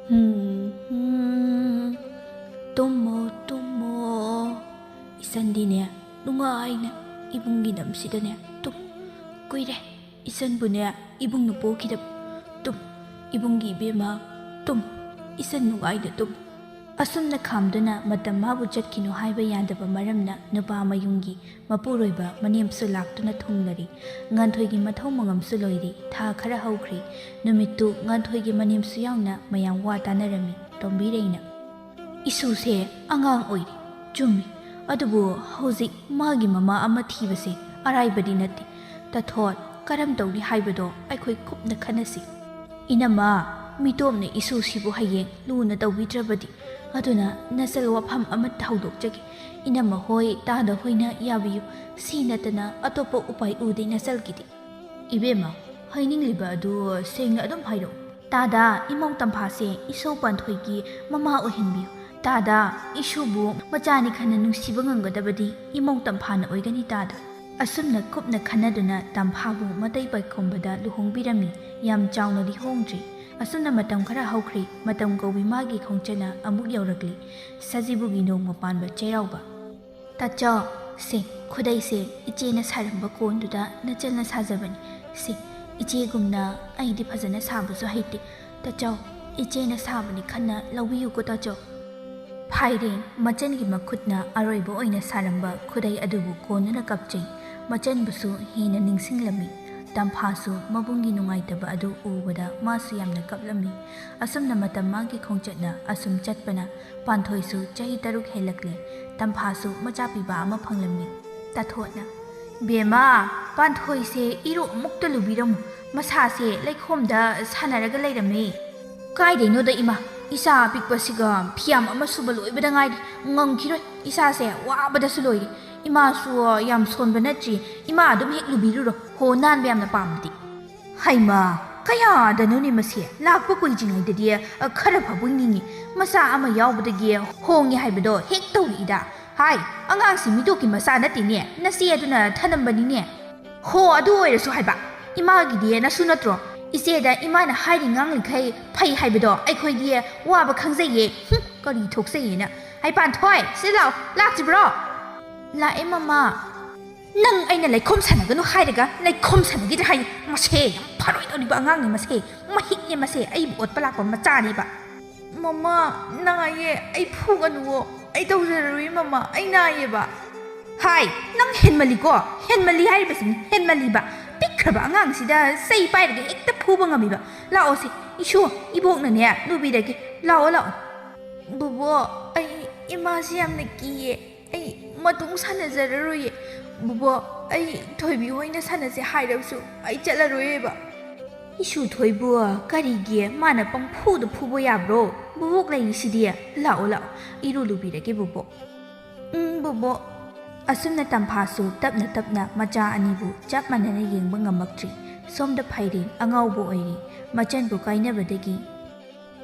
ꯍꯨꯝ, ꯍꯨꯝ, ꯇꯨꯝꯃꯣ, ꯇꯨꯝꯃꯣ꯫ ꯏꯆꯟꯗꯤꯅꯦ, ꯅꯨꯡꯉꯥꯏꯅ ꯏꯕꯨꯡꯒꯤ ꯅꯝꯁꯤꯗꯅꯦ ꯇꯨꯝ꯫ ꯀꯨꯏꯔꯦ ꯏꯆꯟꯕꯨꯅꯦ ꯏꯕꯨꯡꯅ ꯄꯣꯛꯈꯤꯗꯕ꯫ ꯇꯨꯝ, ꯏꯕꯨꯡꯒꯤ ꯏꯕꯦꯝꯃ, ꯇꯨꯝ꯫ ꯏꯆꯟ ꯅꯨꯡꯉꯥꯏꯅ ꯇꯨꯝ꯫ ꯑꯁꯨꯝꯅ ꯈꯥꯝꯗꯨꯅ ꯃꯇꯝ ꯃꯥꯕꯨ ꯆꯠꯈꯤꯅꯨ ꯍꯥꯏꯕ ꯌꯥꯗꯕ ꯃꯔꯝꯅ ꯅꯨꯄꯥ ꯃꯌꯨꯝꯒꯤ ꯃꯄꯨꯔꯣꯏꯕ ꯃꯅꯦꯝꯁꯨ ꯂꯥꯛꯇꯨꯅ ꯊꯨꯡꯂꯔꯤ꯫ ꯉꯥꯟꯊꯣꯏꯒꯤ ꯃꯊꯧ ꯃꯉꯝꯁꯨ ꯂꯣꯏꯔꯤ꯫ ꯊꯥ ꯈꯔ ꯍꯧꯈ꯭ꯔꯦ꯫ ꯅꯨꯃꯤꯠꯇꯨ ꯉꯥꯟꯊꯣꯏꯒꯤ ꯃꯅꯦꯝꯁꯨ ꯌꯥꯎꯅ ꯃꯌꯥꯝ ꯋꯥ ꯇꯥꯅꯔꯝꯃꯤ꯫ ꯇꯣꯝꯕꯤꯔꯩꯅ, "ꯏꯁꯨꯁꯦ ꯑꯉꯥꯡ ꯑꯣꯏꯔꯤ, ꯆꯨꯝꯃꯤ꯫ ꯑꯗꯨꯕꯨ ꯍꯧꯖꯤꯛ ꯃꯥꯒꯤ ꯃꯃꯥ ꯑꯃ ꯊꯤꯕꯁꯦ ꯑꯔꯥꯏꯕꯗꯤ ꯅꯠꯇꯦ꯫ ꯇꯥꯊꯣꯠ, ꯀꯔꯝ ꯇꯧꯅꯤ ꯍꯥꯏꯕꯗꯣ ꯑꯩꯈꯣꯏ ꯀꯨꯞꯅ ꯈꯟꯅꯁꯤ꯫ ꯏꯅꯝꯃ, ꯃꯤꯇꯣꯞꯅ ꯏꯁꯨꯁꯤꯕꯨ ꯍꯌꯦꯡ ꯂꯨꯅ ꯇꯧꯕꯤꯗ꯭ꯔꯕꯗꯤ꯫ ꯑꯗꯨꯅ ꯅꯆꯜ ꯋꯥꯐꯝ ꯑꯃꯠꯇ ꯍꯧꯗꯣꯛꯆꯒꯦ꯫ ꯏꯅꯝꯃ ꯍꯣꯏ, ꯇꯥꯗ ꯍꯣꯏꯅ ꯌꯥꯕꯤꯌꯨ꯫ ꯁꯤ ꯅꯠꯇꯅ ꯑꯇꯣꯞꯄ ꯎꯄꯥꯏ ꯎꯗꯦ ꯅꯆꯜꯒꯤꯗꯤ꯫" "ꯏꯕꯦꯝꯃ, ꯍꯥꯏꯅꯤꯡꯂꯤꯕ ꯑꯗꯨ ꯁꯦꯡꯅ ꯑꯗꯨꯝ ꯍꯥꯏꯔꯛꯎ꯫" "ꯇꯥꯗ, ꯏꯃꯧ ꯇꯝꯐꯥꯁꯦ ꯏꯁꯧ ꯄꯥꯟꯊꯣꯏꯒꯤ ꯃꯃꯥ ꯑꯣꯏꯍꯟꯕꯤꯌꯨ꯫ ꯇꯥꯗ, ꯏꯁꯨꯕꯨ ꯃꯆꯥꯅꯤ ꯈꯟꯅ ꯅꯨꯡꯁꯤꯕ ꯉꯝꯒꯗꯕꯗꯤ ꯏꯃꯧ ꯇꯝꯐꯥꯅ ꯑꯣꯏꯒꯅꯤ ꯇꯥꯗ꯫" ꯑꯁꯨꯝꯅ ꯀꯨꯞꯅ ꯈꯟꯅꯗꯨꯅ ꯇꯝꯐꯥꯕꯨ ꯃꯇꯩ ꯄꯥꯏꯈꯣꯝꯕꯗ ꯂꯨꯍꯣꯡꯕꯤꯔꯝꯃꯤ꯫ ꯌꯥꯝ ꯆꯥꯎꯅꯗꯤ ꯍꯣꯡꯗ꯭ꯔꯤ꯫ ꯑꯁꯨꯝꯅ ꯃꯇꯝ ꯈꯔ ꯍꯧꯈ꯭ꯔꯦ꯫ ꯃꯇꯝ ꯀꯧꯕꯤ ꯃꯥꯒꯤ ꯈꯣꯡꯆꯠꯅ ꯑꯃꯨꯛ ꯌꯧꯔꯛꯂꯤ꯫ ꯁꯖꯤꯕꯨꯒꯤ ꯅꯣꯡꯃ ꯄꯥꯟꯕ ꯆꯩꯔꯥꯎꯕ꯫ "ꯇꯥꯆꯧ, ꯁꯦ, ꯈꯨꯗꯩꯁꯦ ꯏꯆꯦꯅ ꯁꯥꯔꯝꯕ ꯀꯣꯟꯗꯨꯗ ꯅꯆꯜꯅ ꯁꯥꯖꯕꯅꯤ꯫ ꯁꯦ, ꯏꯆꯦꯒꯨꯝꯅ ꯑꯩꯗꯤ ꯐꯖꯅ ꯁꯥꯕꯁꯨ ꯍꯩꯇꯦ꯫ ꯇꯥꯆꯧ, ꯏꯆꯦꯅ ꯁꯥꯕꯅꯤ ꯈꯟꯅ ꯂꯧꯕꯤꯌꯨꯀꯣ ꯇꯥꯆꯧ꯫" ꯐꯥꯏꯔꯦꯟ ꯃꯆꯟꯒꯤ ꯃꯈꯨꯠꯅ ꯑꯔꯣꯏꯕ ꯑꯣꯏꯅ ꯁꯥꯔꯝꯕ ꯈꯨꯗꯩ ꯑꯗꯨꯕꯨ ꯀꯣꯟꯗꯨꯅ ꯀꯞꯆꯩ꯫ ꯃꯆꯟꯕꯨꯁꯨ ꯍꯦꯟꯅ ꯅꯤꯡꯁꯤꯡꯂꯝꯃꯤ꯫ ꯇꯝꯐꯥꯁꯨ ꯃꯕꯨꯡꯒꯤ ꯅꯨꯡꯉꯥꯏꯇꯕ ꯑꯗꯨ ꯎꯕꯗ ꯃꯥꯁꯨ ꯌꯥꯝꯅ ꯀꯞꯂꯝꯃꯤ꯫ ꯑꯁꯨꯝꯅ ꯃꯇꯝ ꯃꯥꯒꯤ ꯈꯣꯡꯆꯠꯅ ꯑꯁꯨꯝ ꯆꯠꯄꯅ ꯄꯥꯟꯊꯣꯏꯁꯨ ꯆꯍꯤ ꯇꯔꯨꯛ ꯍꯦꯜꯂꯛꯂꯦ꯫ ꯇꯝꯐꯥꯁꯨ ꯃꯆꯥ ꯄꯤꯕ ꯑꯃ ꯐꯪꯂꯝꯃꯤ꯫ ꯇꯥꯊꯣꯠꯅ, "ꯕꯦꯝꯃ, ꯄꯥꯟꯊꯣꯏꯁꯦ ꯏꯔꯨ ꯑꯃꯨꯛꯇ ꯂꯨꯕꯤꯔꯝꯃꯨ꯫ ꯃꯁꯥꯁꯦ ꯂꯩꯈꯣꯝꯗ ꯁꯥꯟꯅꯔꯒ ꯂꯩꯔꯝꯃꯦ꯫" "ꯀꯥꯏꯗꯩꯅꯣꯗ ꯏꯃꯥ, ꯏꯆꯥ ꯑꯄꯤꯛꯄꯁꯤꯒ ꯐꯤꯌꯥꯝ ꯑꯃ ꯁꯨꯕ ꯂꯣꯏꯕꯗ ꯉꯥꯏꯔꯤ꯫ ꯉꯝꯈꯤꯔꯣꯏ, ꯏꯆꯥꯁꯦ ꯋꯥꯕꯗꯁꯨ ꯂꯣꯏꯔꯦ꯫ ꯏꯃꯥꯁꯨ ꯌꯥꯝ ꯁꯣꯟꯕ ꯅꯠꯇ꯭ꯔꯤ, ꯏꯃꯥ ꯑꯗꯨꯝ ꯍꯦꯛ ꯂꯨꯕꯤꯔꯨꯔꯣ꯫ ꯍꯣ, ꯅꯥꯟꯕ ꯌꯥꯝꯅ ꯄꯥꯝꯗꯦ꯫" ꯍꯩꯃꯥ, ꯀꯌꯥꯗꯅꯣꯅꯦ ꯃꯁꯤ? ꯂꯥꯛꯄ ꯀꯨꯏꯗ꯭ꯔꯤꯉꯩꯗꯗꯤ, ꯑ, ꯈꯔ ꯐꯕꯣꯏ ꯅꯤꯡꯉꯤ꯫ ꯃꯆꯥ ꯑꯃ ꯌꯥꯎꯕꯗꯒꯤ ꯍꯣꯡꯉꯦ ꯍꯥꯏꯕꯗꯣ ꯍꯦꯛ ꯇꯧꯔꯛꯏꯗ꯫ ꯍꯥꯏ, ꯑꯉꯥꯡꯁꯤ ꯃꯤꯇꯣꯛꯀꯤ ꯃꯆꯥ ꯅꯠꯇꯦꯅꯦ, ꯅꯆꯦ ꯑꯗꯨꯅ ꯊꯅꯝꯕꯅꯤꯅꯦ꯫ ꯍꯣ, ꯑꯗꯨ ꯑꯣꯏꯔꯁꯨ ꯍꯥꯏꯕ, ꯏꯃꯥꯒꯤꯗꯤ ꯅꯁꯨ ꯅꯠꯇ꯭ꯔꯣ? ꯏꯆꯦꯗ ꯏꯃꯥꯅ ꯍꯥꯏꯔꯤ ꯉꯥꯡꯂꯤꯈꯩ ꯐꯩ ꯍꯥꯏꯕꯗꯣ ꯑꯩꯈꯣꯏꯗꯤ ꯋꯥꯕ ꯈꯪꯖꯩꯌꯦ꯫ ꯍꯨꯝ, ꯀꯔꯤ ꯊꯣꯛꯆꯩꯌꯦꯅ꯫ ꯍꯩ ꯄꯥꯟꯊꯣꯏ, ꯁꯤꯗ ꯂꯥꯛꯑꯣ꯫ ꯂꯥꯛꯇ꯭ꯔꯤꯕ꯭ꯔꯣ? ꯂꯥꯛꯑꯦ ꯃꯃꯥ꯫ ꯅꯪ ꯑꯩꯅ ꯂꯩꯈꯣꯝ ꯁꯥꯟꯅꯒꯅꯨ ꯍꯥꯏꯔꯒ ꯂꯩꯈꯣꯝ ꯁꯥꯟꯅꯈꯤꯗ꯭ꯔꯥ ꯍꯥꯏ꯫ ꯃꯁꯦ ꯌꯥꯝ ꯐꯔꯣꯏꯗꯧꯔꯤꯕ ꯑꯉꯥꯡꯅꯤ ꯃꯁꯦ꯫ ꯃꯍꯤꯛꯅꯦ ꯃꯁꯦ, ꯑꯩꯕꯨ ꯑꯣꯠꯄ ꯂꯥꯛꯄ ꯃꯆꯥꯅꯦꯕ꯫ "ꯃꯃꯥ, ꯅꯥꯏꯌꯦ, ꯑꯩ ꯐꯨꯒꯅꯨꯋꯣ, ꯑꯩ ꯇꯧꯖꯔꯔꯣꯏ ꯃꯃꯥ, ꯑꯩ ꯅꯥꯏꯌꯦꯕ꯫" "ꯍꯥꯏ, ꯅꯪ ꯍꯦꯟꯃꯜꯂꯤꯀꯣ, ꯍꯦꯟꯃꯜꯂꯤ ꯍꯥꯏꯔꯤꯕꯁꯤꯅꯤ, ꯍꯦꯟꯃꯜꯂꯤꯕ꯫ ꯄꯤꯛꯈ꯭ꯔꯕ ꯑꯉꯥꯡꯁꯤꯗ ꯆꯩ ꯄꯥꯏꯔꯒ ꯍꯦꯛꯇ ꯐꯨꯕ ꯉꯝꯃꯤꯕ꯫ ꯂꯥꯛꯑꯣꯁꯦ, ꯏꯁꯨ, ꯏꯕꯣꯛꯅꯅꯦ ꯂꯨꯕꯤꯔꯒꯦ꯫ ꯂꯥꯛꯑꯣ, ꯂꯥꯛꯑꯣ꯫" "ꯕꯣꯕꯣ, ꯑꯩ ꯏꯃꯥꯁꯤ ꯌꯥꯝꯅ ꯀꯤꯌꯦ꯫ ꯑꯩ ꯃꯇꯣꯡ ꯁꯥꯟꯅꯖꯔꯔꯣꯏꯌꯦ꯫ ꯕꯣꯕꯣ, ꯑꯩ ꯊꯣꯏꯕꯤ ꯍꯣꯏꯅ ꯁꯥꯟꯅꯁꯦ ꯍꯥꯏꯔꯕꯁꯨ ꯑꯩ ꯆꯠꯂꯔꯣꯏꯌꯦꯕ꯫" "ꯏꯁꯨ ꯊꯣꯏꯕꯨ ꯀꯔꯤꯒꯤ ꯃꯥꯅ ꯄꯪꯐꯨꯗ ꯐꯨꯕ ꯌꯥꯕ꯭ꯔꯣ? ꯕꯣꯕꯣꯛ ꯂꯩꯔꯤꯁꯤꯗꯤ꯫ ꯂꯥꯛꯑꯣ, ꯂꯥꯛꯑꯣ, ꯏꯔꯨ ꯂꯨꯕꯤꯔꯒꯦ ꯕꯣꯕꯣꯛ꯫" "ꯎꯝ, ꯕꯣꯕꯣꯛ꯫" ꯑꯁꯨꯝꯅ ꯇꯝꯐꯥꯁꯨ ꯇꯞꯅ ꯇꯞꯅ ꯃꯆꯥ ꯑꯅꯤꯕꯨ ꯆꯞ ꯃꯥꯟꯅꯅ ꯌꯦꯡꯕ ꯉꯝꯃꯛꯇ꯭ꯔꯤ꯫ ꯁꯣꯝꯗ ꯐꯥꯏꯔꯦꯟ ꯑꯉꯥꯎꯕ ꯑꯣꯏꯔꯤ꯫ ꯃꯆꯟꯕꯨ ꯀꯥꯏꯅꯕꯗꯒꯤ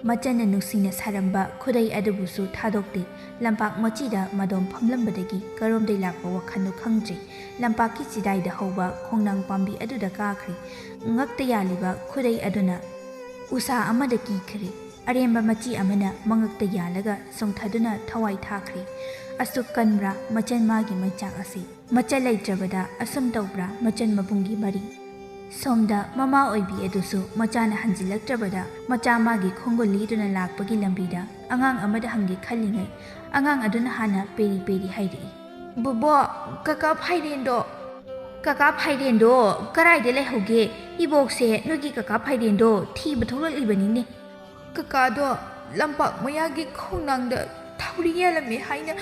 ꯃꯆꯟꯅ ꯅꯨꯡꯁꯤꯅ ꯁꯥꯔꯝꯕ ꯈꯨꯗꯩ ꯑꯗꯨꯕꯨꯁꯨ ꯊꯥꯗꯣꯛꯇꯦ꯫ ꯂꯝꯄꯥꯛ ꯃꯆꯤꯗ ꯃꯗꯣꯝ ꯐꯝꯂꯝꯕꯗꯒꯤ ꯀꯔꯣꯝꯗꯩ ꯂꯥꯛꯄ ꯋꯥꯈꯜꯅꯣ ꯈꯪꯗ꯭ꯔꯦ꯫ ꯂꯝꯄꯥꯛꯀꯤ ꯆꯤꯗꯥꯏꯗ ꯍꯧꯕ ꯈꯣꯡꯅꯥꯡ ꯄꯥꯝꯕꯤ ꯑꯗꯨꯗ ꯀꯥꯈ꯭ꯔꯦ꯫ ꯉꯛꯇ ꯌꯥꯜꯂꯤꯕ ꯈꯨꯗꯩ ꯑꯗꯨꯅ ꯎꯁꯥ ꯑꯃꯗ ꯀꯤꯈ꯭ꯔꯦ꯫ ꯑꯔꯦꯝꯕ ꯃꯆꯤ ꯑꯃꯅ ꯃꯉꯛꯇ ꯌꯥꯜꯂꯒ ꯆꯣꯡꯊꯗꯨꯅ ꯊꯋꯥꯏ ꯊꯥꯈ꯭ꯔꯦ꯫ ꯑꯁꯨꯛ ꯀꯟꯕ꯭ꯔꯥ ꯃꯆꯟ ꯃꯥꯒꯤ ꯃꯩꯆꯥꯛ ꯑꯁꯤ? ꯃꯆꯟ ꯂꯩꯇ꯭ꯔꯕꯗ ꯑꯁꯨꯝ ꯇꯧꯕ꯭ꯔꯥ ꯃꯆꯟ ꯃꯕꯨꯡꯒꯤ ꯃꯔꯤ? ꯁꯣꯝꯗ ꯃꯃꯥ ꯑꯣꯏꯕꯤ ꯑꯗꯨꯁꯨ ꯃꯆꯥꯅ ꯍꯟꯖꯤꯜꯂꯛꯇ꯭ꯔꯕꯗ ꯃꯆꯥ ꯃꯥꯒꯤ ꯈꯣꯡꯒꯨꯜ ꯂꯤꯗꯨꯅ ꯂꯥꯛꯄꯒꯤ ꯂꯝꯕꯤꯗ ꯑꯉꯥꯡ ꯑꯃꯗ ꯍꯪꯒꯦ ꯈꯜꯂꯤꯉꯩ, ꯑꯉꯥꯡ ꯑꯗꯨꯅ ꯍꯥꯟꯅ ꯄꯦꯔꯤ ꯄꯦꯔꯤ ꯍꯥꯏꯔꯛꯏ꯫ "ꯕꯣꯕꯣ, ꯀꯀꯥ ꯐꯥꯏꯔꯦꯟꯗꯣ꯫" "ꯀꯀꯥ ꯐꯥꯏꯔꯦꯟꯗꯣ ꯀꯔꯥꯏꯗ ꯂꯩꯍꯧꯒꯦ? ꯏꯕꯣꯛꯁꯦ ꯅꯣꯏꯒꯤ ꯀꯀꯥ ꯐꯥꯏꯔꯦꯟꯗꯣ ꯊꯤꯕ ꯊꯣꯛꯂꯛꯂꯤꯕꯅꯤꯅꯦ꯫" "ꯀꯀꯥꯗꯣ ꯂꯝꯄꯥꯛ ꯃꯌꯥꯒꯤ ꯈꯣꯡꯅꯥꯡꯗ ꯊꯧꯔꯤ ꯌꯥꯜꯂꯝꯃꯦ ꯍꯥꯏꯅ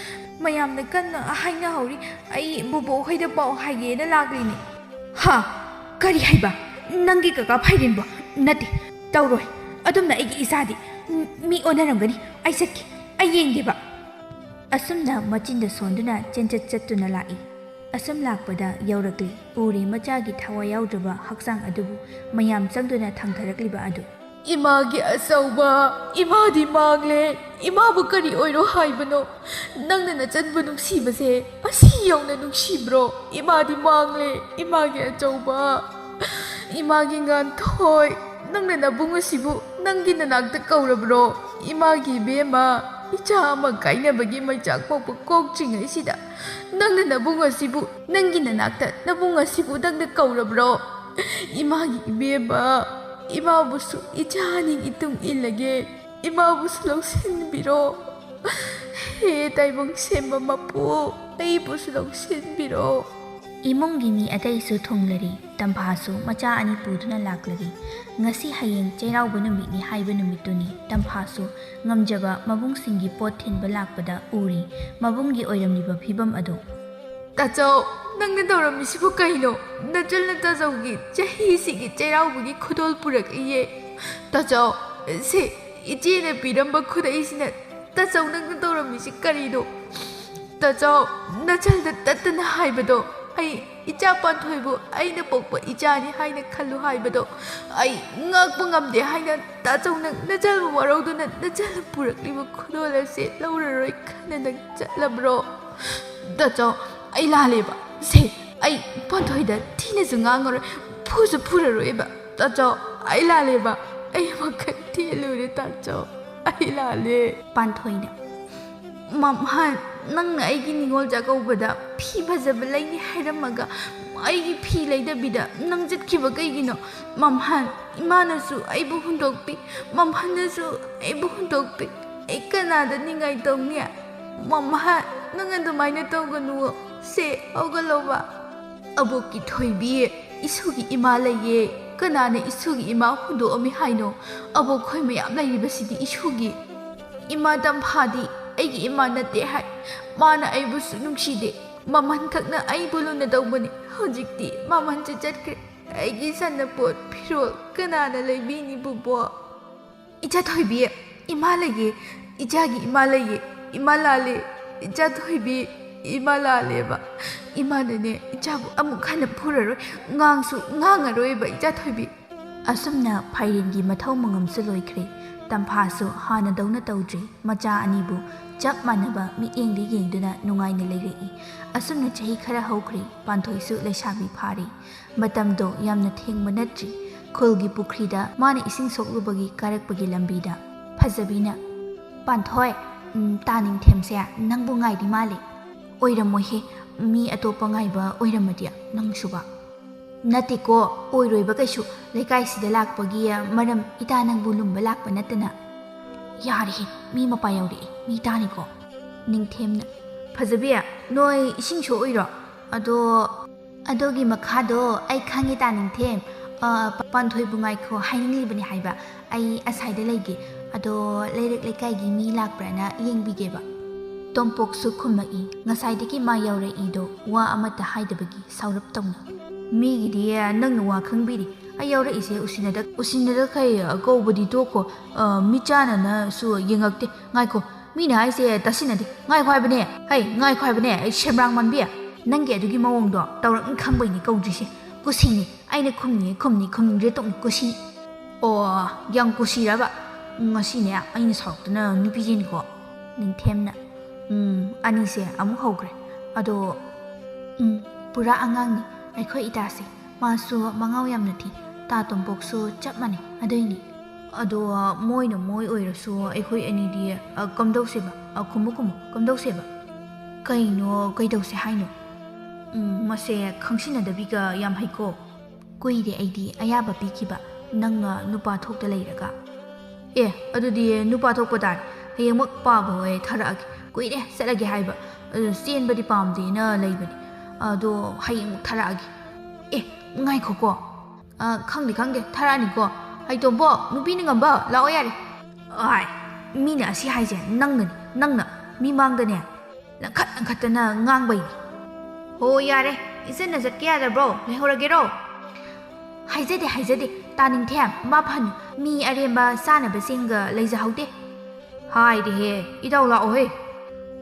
ꯃꯌꯥꯝꯅ ꯀꯟꯅ ꯍꯥꯏꯅꯍꯧꯔꯤ꯫ ꯑꯩ ꯕꯣꯕꯣꯛ ꯍꯣꯏꯗ ꯄꯥꯎ ꯍꯥꯏꯒꯦꯅ ꯂꯥꯛꯂꯤꯅꯦ꯫" "ꯍꯥ? ꯀꯔꯤ ꯍꯥꯏꯕ? ꯅꯪꯒꯤ ꯀꯀꯥ ꯐꯥꯏꯔꯦꯟꯕꯣ? ꯅꯠꯇꯦ, ꯇꯧꯔꯣꯏ꯫ ꯑꯗꯨꯝꯅ ꯑꯩꯒꯤ ꯏꯆꯥꯗꯤ꯫ ꯃꯤ ꯑꯣꯟꯅꯔꯝꯒꯅꯤ꯫ ꯑꯩ ꯆꯠꯀꯦ꯫ ꯑꯩ ꯌꯦꯡꯒꯦꯕ꯫" ꯑꯁꯨꯝꯅ ꯃꯆꯤꯟꯗ ꯁꯣꯟꯗꯨꯅ ꯆꯦꯟꯆꯠ ꯆꯠꯇꯨꯅ ꯂꯥꯛꯏ꯫ ꯑꯁꯨꯝ ꯂꯥꯛꯄꯗ ꯌꯧꯔꯛꯂꯦ꯫ ꯎꯔꯦ ꯃꯆꯥꯒꯤ ꯊꯋꯥꯏ ꯌꯥꯎꯗ꯭ꯔꯕ ꯍꯛꯆꯥꯡ ꯑꯗꯨꯕꯨ ꯃꯌꯥꯝ ꯆꯪꯗꯨꯅ ꯊꯥꯡꯊꯔꯛꯂꯤꯕ ꯑꯗꯨ꯫ "ꯏꯃꯥꯒꯤ ꯑꯆꯧꯕ, ꯏꯃꯥꯗꯤ ꯃꯥꯡꯂꯦ꯫ ꯏꯃꯥꯕꯨ ꯀꯔꯤ ꯑꯣꯏꯔꯣ ꯍꯥꯏꯕꯅꯣ? ꯅꯪꯅ ꯅꯆꯟꯕꯨ ꯅꯨꯡꯁꯤꯕꯁꯦ ꯑꯁꯤ ꯌꯧꯅ ꯅꯨꯡꯁꯤꯕ꯭ꯔꯣ? ꯏꯃꯥꯗꯤ ꯃꯥꯡꯂꯦ, ꯏꯃꯥꯒꯤ ꯑꯆꯧꯕ, ꯏꯃꯥꯒꯤ ꯉꯥꯟꯊꯣꯏ꯫ ꯅꯪꯅ ꯅꯕꯨꯡ ꯑꯁꯤꯕꯨ ꯅꯪꯒꯤ ꯅꯅꯥꯛꯇ ꯀꯧꯔꯕ꯭ꯔꯣ? ꯏꯃꯥꯒꯤ ꯏꯕꯦꯝꯃ, ꯏꯆꯥ ꯑꯃ ꯀꯥꯏꯅꯕꯒꯤ ꯃꯩꯆꯥꯛ ꯄꯣꯛꯄ ꯀꯣꯛꯇ꯭ꯔꯤꯉꯩꯁꯤꯗ ꯅꯪꯅ ꯅꯕꯨꯡ ꯑꯁꯤꯕꯨ ꯅꯪꯒꯤ ꯅꯅꯥꯛꯇ ꯅꯕꯨꯡ ꯑꯁꯤꯕꯨ ꯅꯪꯅ ꯀꯧꯔꯕ꯭ꯔꯣ? ꯏꯃꯥꯒꯤ ꯏꯕꯦꯝꯃ, ꯏꯃꯥꯕꯨꯁꯨ ꯏꯆꯥ ꯑꯅꯤꯒꯤ ꯇꯨꯡ ꯏꯜꯂꯒꯦ꯫ ꯏꯃꯥꯕꯨꯁꯨ ꯂꯧꯁꯤꯟꯕꯤꯔꯣ꯫ ꯍꯦ ꯇꯥꯏꯕꯪ ꯁꯦꯝꯕ ꯃꯄꯨ, ꯑꯩꯕꯨꯁꯨ ꯂꯧꯁꯤꯟꯕꯤꯔꯣ꯫ ꯏꯃꯨꯡꯒꯤ ꯃꯤ ꯑꯇꯩꯁꯨ ꯊꯨꯡꯂꯔꯤ꯫ ꯇꯝꯐꯥꯁꯨ ꯃꯆꯥ ꯑꯅꯤ ꯄꯨꯗꯨꯅ ꯂꯥꯛꯂꯔꯤ꯫ ꯉꯁꯤ ꯍꯌꯦꯡ ꯆꯩꯔꯥꯎꯕ ꯅꯨꯃꯤꯠꯅꯤ ꯍꯥꯏꯕ ꯅꯨꯃꯤꯠꯇꯨꯅꯤ꯫ ꯇꯝꯐꯥꯁꯨ ꯉꯝꯖꯕ ꯃꯕꯨꯡꯁꯤꯡꯒꯤ ꯄꯣꯠ ꯊꯤꯟꯕ ꯂꯥꯛꯄꯗ ꯎꯔꯤ꯫ ꯃꯕꯨꯡꯒꯤ ꯑꯣꯏꯔꯝꯂꯤꯕ ꯐꯤꯕꯝ ꯑꯗꯨ꯫ ꯇꯥꯆꯧ, ꯅꯪꯅ ꯇꯧꯔꯝꯃꯤꯁꯤꯕꯨ ꯀꯩꯅꯣ? ꯅꯆꯜꯅ ꯇꯥꯆꯧꯒꯤ ꯆꯍꯤꯁꯤꯒꯤ ꯆꯩꯔꯥꯎꯕꯒꯤ ꯈꯨꯗꯣꯜ ꯄꯨꯔꯛꯏꯌꯦ꯫ ꯇꯥꯆꯧ, ꯁꯦ, ꯏꯆꯦꯅ ꯄꯤꯔꯝꯕ ꯈꯨꯗꯩꯁꯤꯅ꯫ ꯇꯥꯆꯧ, ꯅꯪꯅ ꯇꯧꯔꯝꯃꯤꯁꯤ ꯀꯔꯤꯅꯣ? ꯇꯥꯆꯧ, ꯅꯆꯜꯗ ꯇꯠꯇꯅ ꯍꯥꯏꯕꯗꯣ, ꯑꯩ ꯏꯆꯥ ꯄꯥꯟꯊꯣꯏꯕꯨ ꯑꯩꯅ ꯄꯣꯛꯄ ꯏꯆꯥꯅꯤ ꯍꯥꯏꯅ ꯈꯜꯂꯨ ꯍꯥꯏꯕꯗꯣ ꯑꯩ ꯉꯥꯛꯄ ꯉꯝꯗꯦ ꯍꯥꯏꯅ ꯇꯥꯆꯧ, ꯅꯪ ꯅꯆꯜꯕꯨ ꯋꯥꯔꯧꯗꯨꯅ ꯅꯆꯜꯅ ꯄꯨꯔꯛꯂꯤꯕ ꯈꯨꯗꯣꯜ ꯑꯁꯤ ꯂꯧꯔꯔꯣꯏ ꯈꯟꯅ ꯅꯪ ꯆꯠꯂꯕ꯭ꯔꯣ? ꯇꯥꯆꯧ, ꯑꯩ ꯂꯥꯜꯂꯦꯕ꯫ ꯁꯦ, ꯑꯩ ꯄꯥꯟꯊꯣꯏꯗ ꯊꯤꯅꯁꯨ ꯉꯥꯡꯉꯔꯣꯏ, ꯐꯨꯁꯨ ꯐꯨꯔꯔꯣꯏꯕ꯫ ꯇꯥꯆꯧ, ꯑꯩ ꯂꯥꯜꯂꯦꯕ꯫ ꯑꯩ ꯋꯥꯈꯜ ꯊꯦꯜꯂꯨꯔꯦ ꯇꯥꯆꯧ, ꯑꯩ ꯂꯥꯜꯂꯦ꯫ ꯄꯥꯟꯊꯣꯏꯅ, ꯃꯝꯍꯥꯟ, ꯅꯪꯅ ꯑꯩꯒꯤ ꯅꯤꯉꯣꯜ ꯆꯥꯛꯀꯧꯕꯗ ꯐꯤ ꯐꯖꯕ ꯂꯩꯅꯤ ꯍꯥꯏꯔꯝꯃꯒ ꯑꯩꯒꯤ ꯐꯤ ꯂꯩꯗꯕꯤꯗ ꯅꯪ ꯆꯠꯈꯤꯕ ꯀꯩꯒꯤꯅꯣ? ꯃꯝꯍꯥꯟ, ꯏꯃꯥꯅꯁꯨ ꯑꯩꯕꯨ ꯍꯨꯟꯗꯣꯛꯄꯤ, ꯃꯝꯍꯟꯅꯁꯨ ꯑꯩꯕꯨ ꯍꯨꯟꯗꯣꯛꯄꯤ꯫ ꯑꯩ ꯀꯅꯥꯗ ꯅꯤꯡꯉꯥꯏ ꯇꯧꯅꯤ? ꯃꯝꯍꯥꯟ, ꯅꯪ ꯑꯗꯨꯃꯥꯏꯅ ꯇꯧꯒꯅꯨ꯫ ꯁꯦ, ꯍꯧꯒꯠꯂꯣꯕ꯫ ꯑꯕꯣꯛꯀꯤ ꯊꯣꯏꯕꯤ, ꯏꯁꯨꯒꯤ ꯏꯃꯥ ꯂꯩꯌꯦ꯫ ꯀꯅꯥꯅ ꯏꯁꯨꯒꯤ ꯏꯃꯥ ꯍꯨꯟꯗꯣꯛꯑꯝꯃꯤ ꯍꯥꯏꯅꯣ? ꯑꯕꯣꯛ ꯈꯣꯏ ꯃꯌꯥꯝ ꯂꯩꯔꯤꯕꯁꯤꯗꯤ ꯏꯁꯨꯒꯤ꯫ ꯏꯃꯥ ꯇꯝꯐꯥꯗꯤ ꯑꯩꯒꯤ ꯏꯃꯥ ꯅꯠꯇꯦ ꯍꯥꯏ꯫ ꯃꯥꯅ ꯑꯩꯕꯨꯁꯨ ꯅꯨꯡꯁꯤꯗꯦ꯫ ꯃꯃꯟ ꯈꯛꯅ ꯑꯩꯕꯨ ꯂꯨꯅ ꯇꯧꯕꯅꯤ꯫ ꯍꯧꯖꯤꯛꯇꯤ ꯃꯃꯟꯁꯨ ꯆꯠꯈ꯭ꯔꯦ꯫ ꯑꯩꯒꯤ ꯁꯅꯄꯣꯠ ꯐꯤꯔꯣꯜ ꯀꯅꯥꯅ ꯂꯩꯕꯤꯅꯤ, ꯕꯣꯕꯣꯛ? ꯏꯆꯥ ꯊꯣꯏꯕꯤ, ꯏꯃꯥ ꯂꯩꯌꯦ꯫ ꯏꯆꯥꯒꯤ ꯏꯃꯥ ꯂꯩꯌꯦ꯫ ꯏꯃꯥ ꯂꯥꯜꯂꯦ꯫ ꯏꯆꯥ ꯊꯣꯏꯕꯤ, ꯏꯃꯥ ꯂꯥꯜꯂꯦꯕ꯫ ꯏꯃꯥꯅꯅꯦ, ꯏꯆꯥꯕꯨ ꯑꯃꯨꯛ ꯍꯟꯅ ꯐꯨꯔꯔꯣꯏ꯫ ꯉꯥꯡꯁꯨ ꯉꯥꯡꯉꯔꯣꯏꯕ, ꯏꯆꯥ ꯊꯣꯏꯕꯤ꯫ ꯑꯁꯨꯝꯅ ꯐꯥꯏꯔꯦꯟꯒꯤ ꯃꯊꯧ ꯃꯉꯝꯁꯨ ꯂꯣꯏꯈ꯭ꯔꯦ꯫ ꯇꯝꯐꯥꯁꯨ ꯍꯥꯟꯅꯗꯧꯅ ꯇꯧꯗ꯭ꯔꯦ꯫ ꯃꯆꯥ ꯑꯅꯤꯕꯨ ꯆꯞ ꯃꯥꯟꯅꯕ ꯃꯤꯠꯌꯦꯡꯗ ꯌꯦꯡꯗꯨꯅ ꯅꯨꯡꯉꯥꯏꯅ ꯂꯩꯔꯛꯏ꯫ ꯑꯁꯨꯝꯅ ꯆꯍꯤ ꯈꯔ ꯍꯧꯈ꯭ꯔꯦ꯫ ꯄꯥꯟꯊꯣꯏꯁꯨ ꯂꯩꯁꯥꯕꯤ ꯐꯥꯔꯦ꯫ ꯃꯇꯝꯗꯣ ꯌꯥꯝꯅ ꯊꯦꯡꯕ ꯅꯠꯇ꯭ꯔꯤ꯫ ꯈꯨꯜꯒꯤ ꯄꯨꯈ꯭ꯔꯤꯗ ꯃꯥꯅ ꯏꯁꯤꯡ ꯁꯣꯛꯂꯨꯕꯒꯤ ꯀꯥꯔꯛꯄꯒꯤ ꯂꯝꯕꯤꯗ ꯐꯖꯕꯤꯅ, "ꯄꯥꯟꯊꯣꯏ, ꯎꯝ, ꯇꯥ ꯅꯤꯡꯊꯦꯝꯁꯦ ꯅꯪꯕꯨ ꯉꯥꯏꯔꯤ ꯃꯥꯜꯂꯦ꯫ ꯑꯣꯏꯔꯝꯃꯣꯏꯍꯦ, ꯃꯤ ꯑꯇꯣꯞꯄ ꯉꯥꯏꯕ ꯑꯣꯏꯔꯝꯃꯗꯤ ꯅꯪꯁꯨꯕ?" "ꯅꯠꯇꯦꯀꯣ, ꯑꯣꯏꯔꯣꯏꯕ ꯀꯩꯁꯨ꯫ ꯂꯩꯀꯥꯏꯁꯤꯗ ꯂꯥꯛꯄꯒꯤ ꯃꯔꯝ ꯏꯇꯥ ꯅꯪꯕꯨ ꯂꯨꯝꯕ ꯂꯥꯛꯄ ꯅꯠꯇꯅ꯫" "ꯌꯥꯔꯦꯍꯦ, ꯃꯤ ꯃꯄꯥ ꯌꯧꯔꯛꯑꯦ, ꯃꯤ ꯇꯥꯅꯤꯀꯣ?" ꯅꯤꯡꯊꯦꯝꯅ, "ꯐꯖꯕꯤ, ꯅꯣꯏ ꯏꯁꯤꯡ ꯁꯣꯛꯎꯏꯔꯣ? ꯑꯗꯣ, ꯑꯗꯨꯒꯤ ꯃꯈꯥꯗꯣ ꯑꯩ ꯈꯪꯉꯦ ꯇꯥ ꯅꯤꯡꯊꯦꯝ꯫ ꯑ, ꯄꯥꯟꯊꯣꯏꯕꯨ ꯉꯥꯏꯈꯣ ꯍꯥꯏꯅꯤꯡꯂꯤꯕꯅꯤ ꯍꯥꯏꯕ꯫ ꯑꯩ ꯑꯁꯥꯏꯗ ꯂꯩꯒꯦ꯫ ꯑꯗꯣ ꯂꯩꯔꯛ ꯂꯩꯀꯥꯏꯒꯤ ꯃꯤ ꯂꯥꯛꯄ꯭ꯔꯥꯅ ꯌꯦꯡꯕꯤꯒꯦꯕ꯫" ꯇꯣꯝꯄꯣꯛꯁꯨ ꯈꯨꯝꯃꯛꯏ꯫ ꯉꯁꯥꯏꯗꯒꯤ ꯃꯥ ꯌꯧꯔꯛꯏꯗꯣ ꯋꯥ ꯑꯃꯠꯇ ꯍꯥꯏꯗꯕꯒꯤ ꯁꯥꯎꯔꯞ ꯇꯧꯅ꯫ "ꯃꯤꯒꯤꯗꯤ ꯅꯪꯅ ꯋꯥ ꯈꯪꯕꯤꯔꯤ꯫ ꯑꯩ ꯌꯧꯔꯛꯏꯁꯦ ꯎꯁꯤꯟꯅꯗ, ꯎꯁꯤꯟꯅꯗ ꯈꯩ ꯀꯧꯕꯗꯤ ꯇꯣꯛꯈꯣ꯫ ꯑ, ꯃꯤꯠꯆꯥꯟꯅꯅꯁꯨ ꯌꯦꯡꯉꯛꯇꯦ꯫ ꯉꯥꯏꯈꯣ, ꯃꯤꯅ ꯍꯥꯏꯁꯦ ꯇꯥꯁꯤꯟꯅꯗꯦ꯫ ꯉꯥꯏꯈꯣ ꯍꯥꯏꯕꯅꯦ꯫ ꯍꯩ, ꯉꯥꯏꯈꯣ ꯍꯥꯏꯕꯅꯦ꯫ ꯑꯩ ꯁꯦꯝꯕ꯭ꯔꯥꯡ ꯃꯥꯟꯕꯤ꯫ ꯅꯪꯒꯤ ꯑꯗꯨꯒꯤ ꯃꯑꯣꯡꯗꯣ ꯇꯧꯔꯛꯅꯤ ꯈꯪꯕꯩꯅꯦ ꯀꯧꯗ꯭ꯔꯤꯁꯦ꯫ ꯀꯨꯁꯤꯅꯤ꯫ ꯑꯩꯅ ꯈꯨꯝꯅꯤ, ꯈꯨꯝꯅꯤ, ꯈꯨꯝꯅꯤꯡꯗ꯭ꯔꯦ ꯇꯣꯛꯅꯤ꯫ ꯀꯨꯁꯤ꯫" "ꯑꯣ, ꯌꯥꯝ ꯀꯨꯁꯤꯔꯕ? ꯉꯁꯤꯅꯦ ꯑꯩꯅ ꯁꯥꯎꯔꯛꯇꯅ ꯅꯨꯄꯤ ꯆꯦꯟꯈꯣ꯫" ꯅꯤꯡꯊꯦꯝꯅ, "ꯎꯝ, ꯑꯅꯤꯁꯦ ꯑꯃꯨꯛ ꯍꯧꯈ꯭ꯔꯦ꯫ ꯑꯗꯣ, ꯎꯝ, ꯄꯨꯔꯥ ꯑꯉꯥꯡꯅꯤ ꯑꯩꯈꯣꯏ ꯏꯇꯥꯁꯦ꯫ ꯃꯥꯁꯨ ꯃꯉꯥꯎ ꯌꯥꯝꯅ ꯊꯤ꯫ ꯇꯥ ꯇꯣꯝꯄꯣꯛꯁꯨ ꯆꯞ ꯃꯥꯟꯅꯩ꯫ ꯑꯗꯨꯏꯅꯤ꯫ ꯑꯗꯣ, ꯃꯣꯏꯅ ꯃꯣꯏ ꯑꯣꯏꯔꯁꯨ ꯑꯩꯈꯣꯏ ꯑꯅꯤꯗꯤ, ꯑ, ꯀꯝꯗꯧꯁꯦꯕ? ꯑ, ꯈꯨꯝꯃꯨ, ꯈꯨꯝꯃꯨ, ꯀꯝꯗꯧꯁꯦꯕ?" "ꯀꯩꯅꯣ, ꯀꯩꯗꯧꯁꯦ ꯍꯥꯏꯅꯣ?" "ꯎꯝ, ꯃꯁꯦ ꯈꯪꯁꯤꯟꯅꯗꯕꯤꯒ ꯌꯥꯝ ꯍꯩꯀꯣ꯫" "ꯀꯨꯏꯔꯦ ꯑꯩꯗꯤ ꯑꯌꯥꯕ ꯄꯤꯈꯤꯕ, ꯅꯪꯅ ꯅꯨꯄꯥ ꯊꯣꯛꯇ ꯂꯩꯔꯒ꯫" "ꯑꯦ, ꯑꯗꯨꯗꯤ ꯅꯨꯄꯥ ꯊꯣꯛꯄ ꯇꯥꯔꯦ꯫ ꯍꯌꯦꯡꯃꯛ ꯄꯥꯕ ꯍꯣꯏ ꯊꯥꯔꯛꯑꯒꯦ꯫ ꯀꯨꯏꯔꯦ ꯆꯠꯂꯒꯦ ꯍꯥꯏꯕ꯫ ꯑꯗꯨ ꯆꯦꯟꯕꯗꯤ ꯄꯥꯝꯗꯦꯅ ꯂꯩꯕꯅꯤ꯫ ꯑꯗꯣ ꯍꯌꯦꯡꯃꯛ ꯊꯥꯔꯛꯑꯒꯦ꯫" "ꯑꯦ, ꯉꯥꯏꯈꯣꯀꯣ꯫ ꯑ, ꯈꯪꯗꯦ, ꯈꯪꯗꯦ, ꯊꯥꯔꯛꯑꯅꯤꯀꯣ꯫ ꯍꯩꯇꯣꯝꯕꯣ, ꯅꯨꯄꯤꯅ ꯉꯝꯕ, ꯂꯥꯛꯑꯣ ꯌꯥꯔꯦ꯫" "ꯑꯥꯏ, ꯃꯤꯅ ꯑꯁꯤ ꯍꯥꯏꯁꯦ ꯅꯪꯅꯅꯤ, ꯅꯪꯅ ꯃꯤꯃꯥꯡꯗꯅꯦ ꯂꯪꯈꯠ ꯂꯪꯈꯠꯇꯅ ꯉꯥꯡꯕꯩꯅꯤ꯫" "ꯍꯣ, ꯌꯥꯔꯦ, ꯏꯆꯟꯅ ꯆꯠꯀꯦ ꯌꯥꯗꯕ꯭ꯔꯣ? ꯂꯩꯍꯧꯔꯒꯦꯔꯣ?" "ꯍꯥꯏꯖꯗꯦ, ꯍꯥꯏꯖꯗꯦ, ꯇꯥ ꯅꯤꯡꯊꯦꯝ, ꯃꯥ ꯐꯅꯨ, ꯃꯤ ꯑꯔꯦꯝꯕ ꯆꯥꯅꯕ ꯆꯦꯡꯒ ꯂꯩꯖꯍꯧꯗꯦ꯫" "ꯍꯥꯏꯔꯦꯍꯦ, ꯏꯇꯥꯎ ꯂꯥꯛꯑꯣꯍꯦ꯫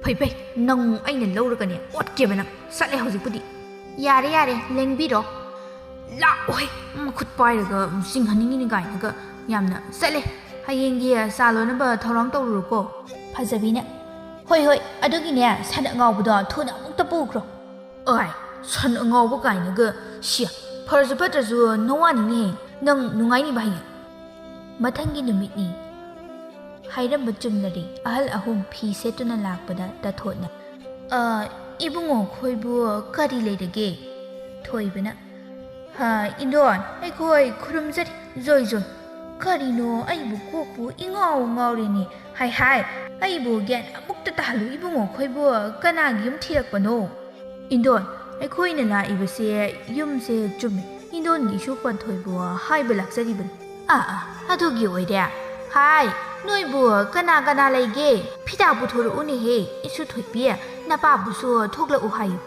ꯐꯩ, ꯐꯩ, ꯅꯪ ꯑꯩꯅ ꯂꯧꯔꯒꯅꯦ ꯑꯣꯠꯀꯦꯕ ꯅꯪ꯫ ꯆꯠꯂꯦ ꯍꯧꯖꯤꯛꯄꯨꯗꯤ꯫" "ꯌꯥꯔꯦ, ꯌꯥꯔꯦ, ꯂꯦꯡꯕꯤꯔꯣ꯫" "ꯂꯥꯛꯑꯣꯍꯦ, ꯃꯈꯨꯠ ꯄꯥꯏꯔꯒ ꯆꯤꯡꯍꯟꯅꯤꯡꯉꯤꯅꯤ ꯀꯥꯏꯅꯒ ꯌꯥꯝꯅ꯫ ꯆꯠꯂꯦ, ꯍꯌꯦꯡꯒꯤ ꯆꯥ ꯂꯣꯟꯅꯕ ꯊꯧꯔꯥꯡ ꯇꯧꯔꯨꯔꯣꯀꯣ꯫" ꯐꯖꯕꯤꯅ, "ꯍꯣꯏ, ꯍꯣꯏ, ꯑꯗꯨꯒꯤꯅꯦ ꯁꯟ ꯑꯉꯥꯎꯕꯗꯣ ꯊꯨꯅ ꯑꯃꯨꯛꯇ ꯄꯨꯈ꯭ꯔꯣ꯫" "ꯑꯥꯏ, ꯁꯟ ꯑꯉꯥꯎꯕ ꯀꯥꯏꯅꯒ, ꯁꯤ, ꯐꯔꯁꯨ ꯐꯠꯇ꯭ꯔꯁꯨ ꯅꯋꯥꯅꯤꯅꯦ, ꯅꯪ ꯅꯨꯡꯉꯥꯏꯅꯤꯕ ꯍꯌꯦꯡ꯫" ꯃꯊꯪꯒꯤ ꯅꯨꯃꯤꯠꯅꯤ꯫ ꯍꯥꯏꯔꯝꯕ ꯆꯨꯝꯅꯔꯦ꯫ ꯑꯍꯜ ꯑꯍꯨꯝ ꯐꯤ ꯁꯦꯠꯇꯨꯅ ꯂꯥꯛꯄꯗ ꯇꯥꯊꯣꯠꯅ, "ꯑ, ꯏꯕꯨꯡꯉꯣ ꯈꯣꯏꯕꯨ ꯀꯔꯤ ꯂꯩꯔꯒꯦ?" ꯊꯣꯏꯕꯅ, "ꯍꯥ, ꯏꯟꯗꯣꯟ, ꯑꯩꯈꯣꯏ ꯈꯨꯔꯨꯝꯖꯔꯤ, ꯖꯣꯏ ꯖꯣꯏ꯫" ꯀꯔꯤꯅꯣ, ꯑꯩꯕꯨ ꯀꯣꯛꯄꯨ ꯏꯉꯥꯎ ꯉꯥꯎꯔꯦꯅꯦ꯫ ꯍꯥꯏ ꯍꯥꯏ, ꯑꯩꯕꯨ ꯒ꯭ꯌꯥꯟ ꯑꯃꯨꯛꯇ ꯇꯥꯍꯜꯂꯨ ꯏꯕꯨꯡꯉꯣ꯫ ꯑꯩꯈꯣꯏꯕꯨ ꯀꯅꯥꯒꯤ ꯌꯨꯝ ꯊꯤꯔꯛꯄꯅꯣ? ꯏꯟꯗꯣꯟ, ꯑꯩꯈꯣꯏꯅ ꯂꯥꯛꯏꯕꯁꯦ ꯌꯨꯝꯁꯦ ꯆꯨꯝꯃꯤ꯫ ꯏꯟꯗꯣꯟꯒꯤ ꯏꯁꯨ ꯄꯥꯟꯊꯣꯏꯕꯨ ꯍꯥꯏꯕ ꯂꯥꯛꯆꯔꯤꯕꯅꯤ꯫ ꯑꯥ, ꯑꯥ, ꯑꯗꯨꯒꯤ ꯑꯣꯏꯔꯦ꯫ ꯍꯥꯏ, ꯅꯣꯏꯕꯨ ꯀꯅꯥ ꯀꯅꯥ ꯂꯩꯒꯦ? ꯐꯤꯗꯥ ꯄꯨꯊꯣꯔꯛꯎꯅꯦꯍꯦ, ꯏꯁꯨ ꯊꯣꯏꯕꯤ, ꯅꯄꯥꯕꯨꯁꯨ ꯊꯣꯛꯂꯛꯎ ꯍꯥꯏꯌꯨ꯫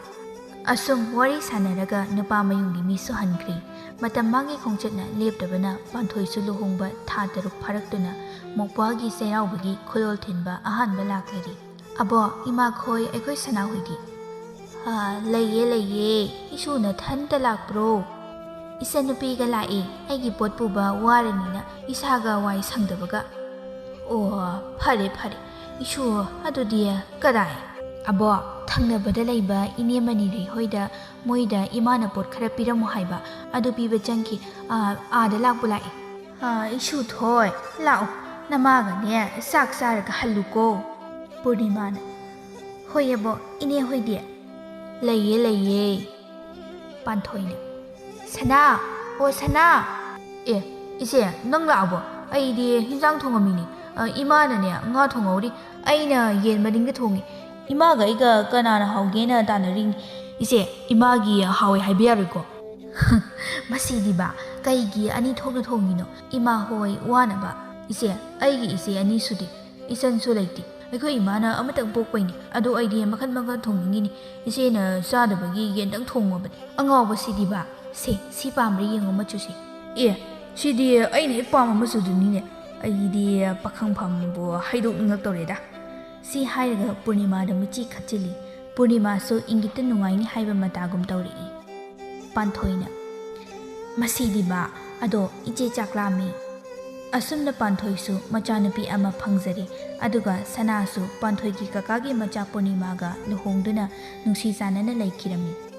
ꯑꯁꯨꯝ ꯋꯥꯔꯤ ꯁꯥꯟꯅꯔꯒ ꯅꯨꯄꯥ ꯃꯌꯨꯝꯒꯤ ꯃꯤꯁꯨ ꯍꯟꯈ꯭ꯔꯦ꯫ ꯃꯇꯝ ꯃꯥꯒꯤ ꯈꯣꯡꯆꯠꯅ ꯂꯦꯞꯇꯕꯅ ꯄꯥꯟꯊꯣꯏꯁꯨ ꯂꯨꯍꯣꯡꯕ ꯊꯥ ꯇꯔꯨꯛ ꯐꯥꯔꯛꯇꯨꯅ ꯃꯧꯄ꯭ꯋꯥꯒꯤ ꯆꯩꯔꯥꯎꯕꯒꯤ ꯈꯨꯗꯣꯜ ꯊꯤꯟꯕ ꯑꯍꯥꯟꯕ ꯂꯥꯛꯂꯔꯤ꯫ "ꯑꯕꯣ, ꯏꯃꯥꯈꯣꯏ, ꯑꯩꯈꯣꯏ ꯁꯅꯥꯍꯣꯏꯗꯤ?" "ꯑꯥ, ꯂꯩꯌꯦ, ꯂꯩꯌꯦ꯫ ꯏꯁꯨ ꯅꯊꯟꯇ ꯂꯥꯛꯄ꯭ꯔꯣ?" "ꯏꯆꯟꯅꯨꯄꯤꯒ ꯂꯥꯛꯑꯦ꯫ ꯑꯩꯒꯤ ꯄꯣꯠ ꯄꯨꯕ ꯋꯥꯔꯅꯤꯅ ꯏꯁꯥꯒ ꯋꯥꯏ ꯁꯪꯗꯕꯒ꯫" "ꯑꯣ, ꯐꯔꯦ, ꯐꯔꯦ꯫ ꯏꯁꯨ, ꯑꯗꯨꯗꯤ ꯀꯗꯥꯏ?" "ꯑꯕꯣ, ꯊꯪꯅꯕꯗ ꯂꯩꯕ ꯏꯅꯦ ꯃꯅꯤꯔꯩ ꯍꯣꯏꯗ, ꯃꯣꯏꯗ ꯏꯃꯥꯅ ꯄꯣꯠ ꯈꯔ ꯄꯤꯔꯝꯃꯨ ꯍꯥꯏꯕ, ꯑꯗꯨ ꯄꯤꯕ ꯆꯪꯈꯤ꯫ ꯑꯥ, ꯑꯥꯗ ꯂꯥꯛꯄ ꯂꯥꯛꯑꯦ꯫" "ꯑꯥ, ꯏꯁꯨ ꯊꯣꯏ, ꯂꯥꯛꯑꯣ꯫ ꯅꯃꯥꯒꯅꯦ ꯆꯥꯛ ꯆꯥꯔꯒ ꯍꯜꯂꯨꯀꯣ꯫" ꯄꯨꯔꯅꯤꯃꯥꯅ, "ꯍꯣꯏ ꯑꯕꯣ, ꯏꯅꯦ ꯍꯣꯏꯗꯤ?" "ꯂꯩꯌꯦ, ꯂꯩꯌꯦ꯫" ꯄꯥꯟꯊꯣꯏꯅ, "ꯁꯅꯥ, ꯑꯣ ꯁꯅꯥ!" "ꯑꯦ, ꯏꯆꯦ, ꯅꯪ ꯂꯥꯛꯑꯕꯣ? ꯑꯩꯗꯤ ꯍꯤꯟꯖꯥꯡ ꯊꯣꯡꯉꯝꯃꯤꯅꯦ꯫ ꯑ, ꯏꯃꯥꯅꯅꯦ ꯉꯥ ꯊꯣꯡꯍꯧꯔꯤ꯫ ꯑꯩꯅ ꯌꯦꯟ ꯃꯔꯤꯡꯒ ꯊꯣꯡꯉꯤ꯫ ꯏꯃꯥꯒ ꯑꯩꯒ ꯀꯅꯥꯅ ꯍꯥꯎꯒꯦꯅ ꯇꯥꯟꯅꯔꯤꯅꯤ꯫ ꯏꯆꯦ, ꯏꯃꯥꯒꯤ ꯍꯥꯎꯋꯦ ꯍꯥꯏꯕ ꯌꯥꯔꯣꯏꯀꯣ?" "ꯃꯁꯤꯗꯤꯕ, ꯀꯩꯒꯤ ꯑꯅꯤ ꯊꯣꯛꯅ ꯊꯣꯡꯉꯤꯅꯣ? ꯏꯃꯥ ꯍꯣꯏ ꯋꯥꯅꯕ꯫" "ꯏꯆꯦ, ꯑꯩꯒꯤ ꯏꯆꯦ ꯑꯅꯤ ꯁꯨꯗꯦ꯫ ꯏꯆꯟꯁꯨ ꯂꯩꯇꯦ꯫ ꯑꯩꯈꯣꯏ ꯏꯃꯥꯅ ꯑꯃꯇꯪ ꯄꯣꯛꯄꯩꯅꯦ꯫ ꯑꯗꯣ ꯑꯩꯗꯤ ꯃꯈꯟ ꯃꯈꯟ ꯊꯣꯡꯅꯤꯡꯉꯤꯅꯦ꯫ ꯏꯆꯦꯅ ꯆꯥꯗꯕꯒꯤ ꯌꯦꯟꯇꯪ ꯊꯣꯡꯉꯕꯅꯦ꯫" "ꯑꯉꯥꯎꯕꯁꯤꯗꯤꯕ꯫ ꯁꯦ, ꯁꯤ ꯄꯥꯝꯕ꯭ꯔꯥ ꯌꯦꯡꯉꯣ ꯃꯆꯨꯁꯦ꯫" "ꯑꯦ, ꯁꯤꯗꯤ ꯑꯩꯅ ꯍꯦꯛ ꯄꯥꯝꯕ ꯃꯆꯨꯗꯨꯅꯤꯅꯦ꯫ ꯑꯩꯗꯤ ꯄꯥꯈꯪ ꯐꯝꯕꯨ ꯍꯥꯏꯗꯣꯛꯅꯤꯡꯉꯛꯇꯧꯔꯦꯗ꯫" ꯁꯤ ꯍꯥꯏꯔꯒ ꯄꯨꯔꯅꯤꯃꯥꯗ ꯃꯤꯠꯆꯤ ꯈꯠꯆꯤꯜꯂꯤ꯫ ꯄꯨꯔꯅꯤꯃꯥꯁꯨ ꯏꯪꯒꯤꯠꯇ ꯅꯨꯡꯉꯥꯏꯅꯤ ꯍꯥꯏꯕ ꯃꯇꯥꯒꯨꯝ ꯇꯧꯔꯛꯏ꯫ ꯄꯥꯟꯊꯣꯏꯅ, "ꯃꯁꯤꯗꯤꯕ, ꯑꯗꯣ ꯏꯆꯦ ꯆꯥꯛ ꯂꯥꯝꯃꯤ꯫" ꯑꯁꯨꯝꯅ ꯄꯥꯟꯊꯣꯏꯁꯨ ꯃꯆꯥꯅꯨꯄꯤ ꯑꯃ ꯐꯪꯖꯔꯦ꯫ ꯑꯗꯨꯒ ꯁꯅꯥꯁꯨ ꯄꯥꯟꯊꯣꯏꯒꯤ ꯀꯀꯥꯒꯤ ꯃꯆꯥ ꯄꯨꯔꯅꯤꯃꯥꯒ ꯂꯨꯍꯣꯡꯗꯨꯅ ꯅꯨꯡꯁꯤ ꯆꯥꯟꯅꯅ ꯂꯩꯈꯤꯔꯝꯃꯤ꯫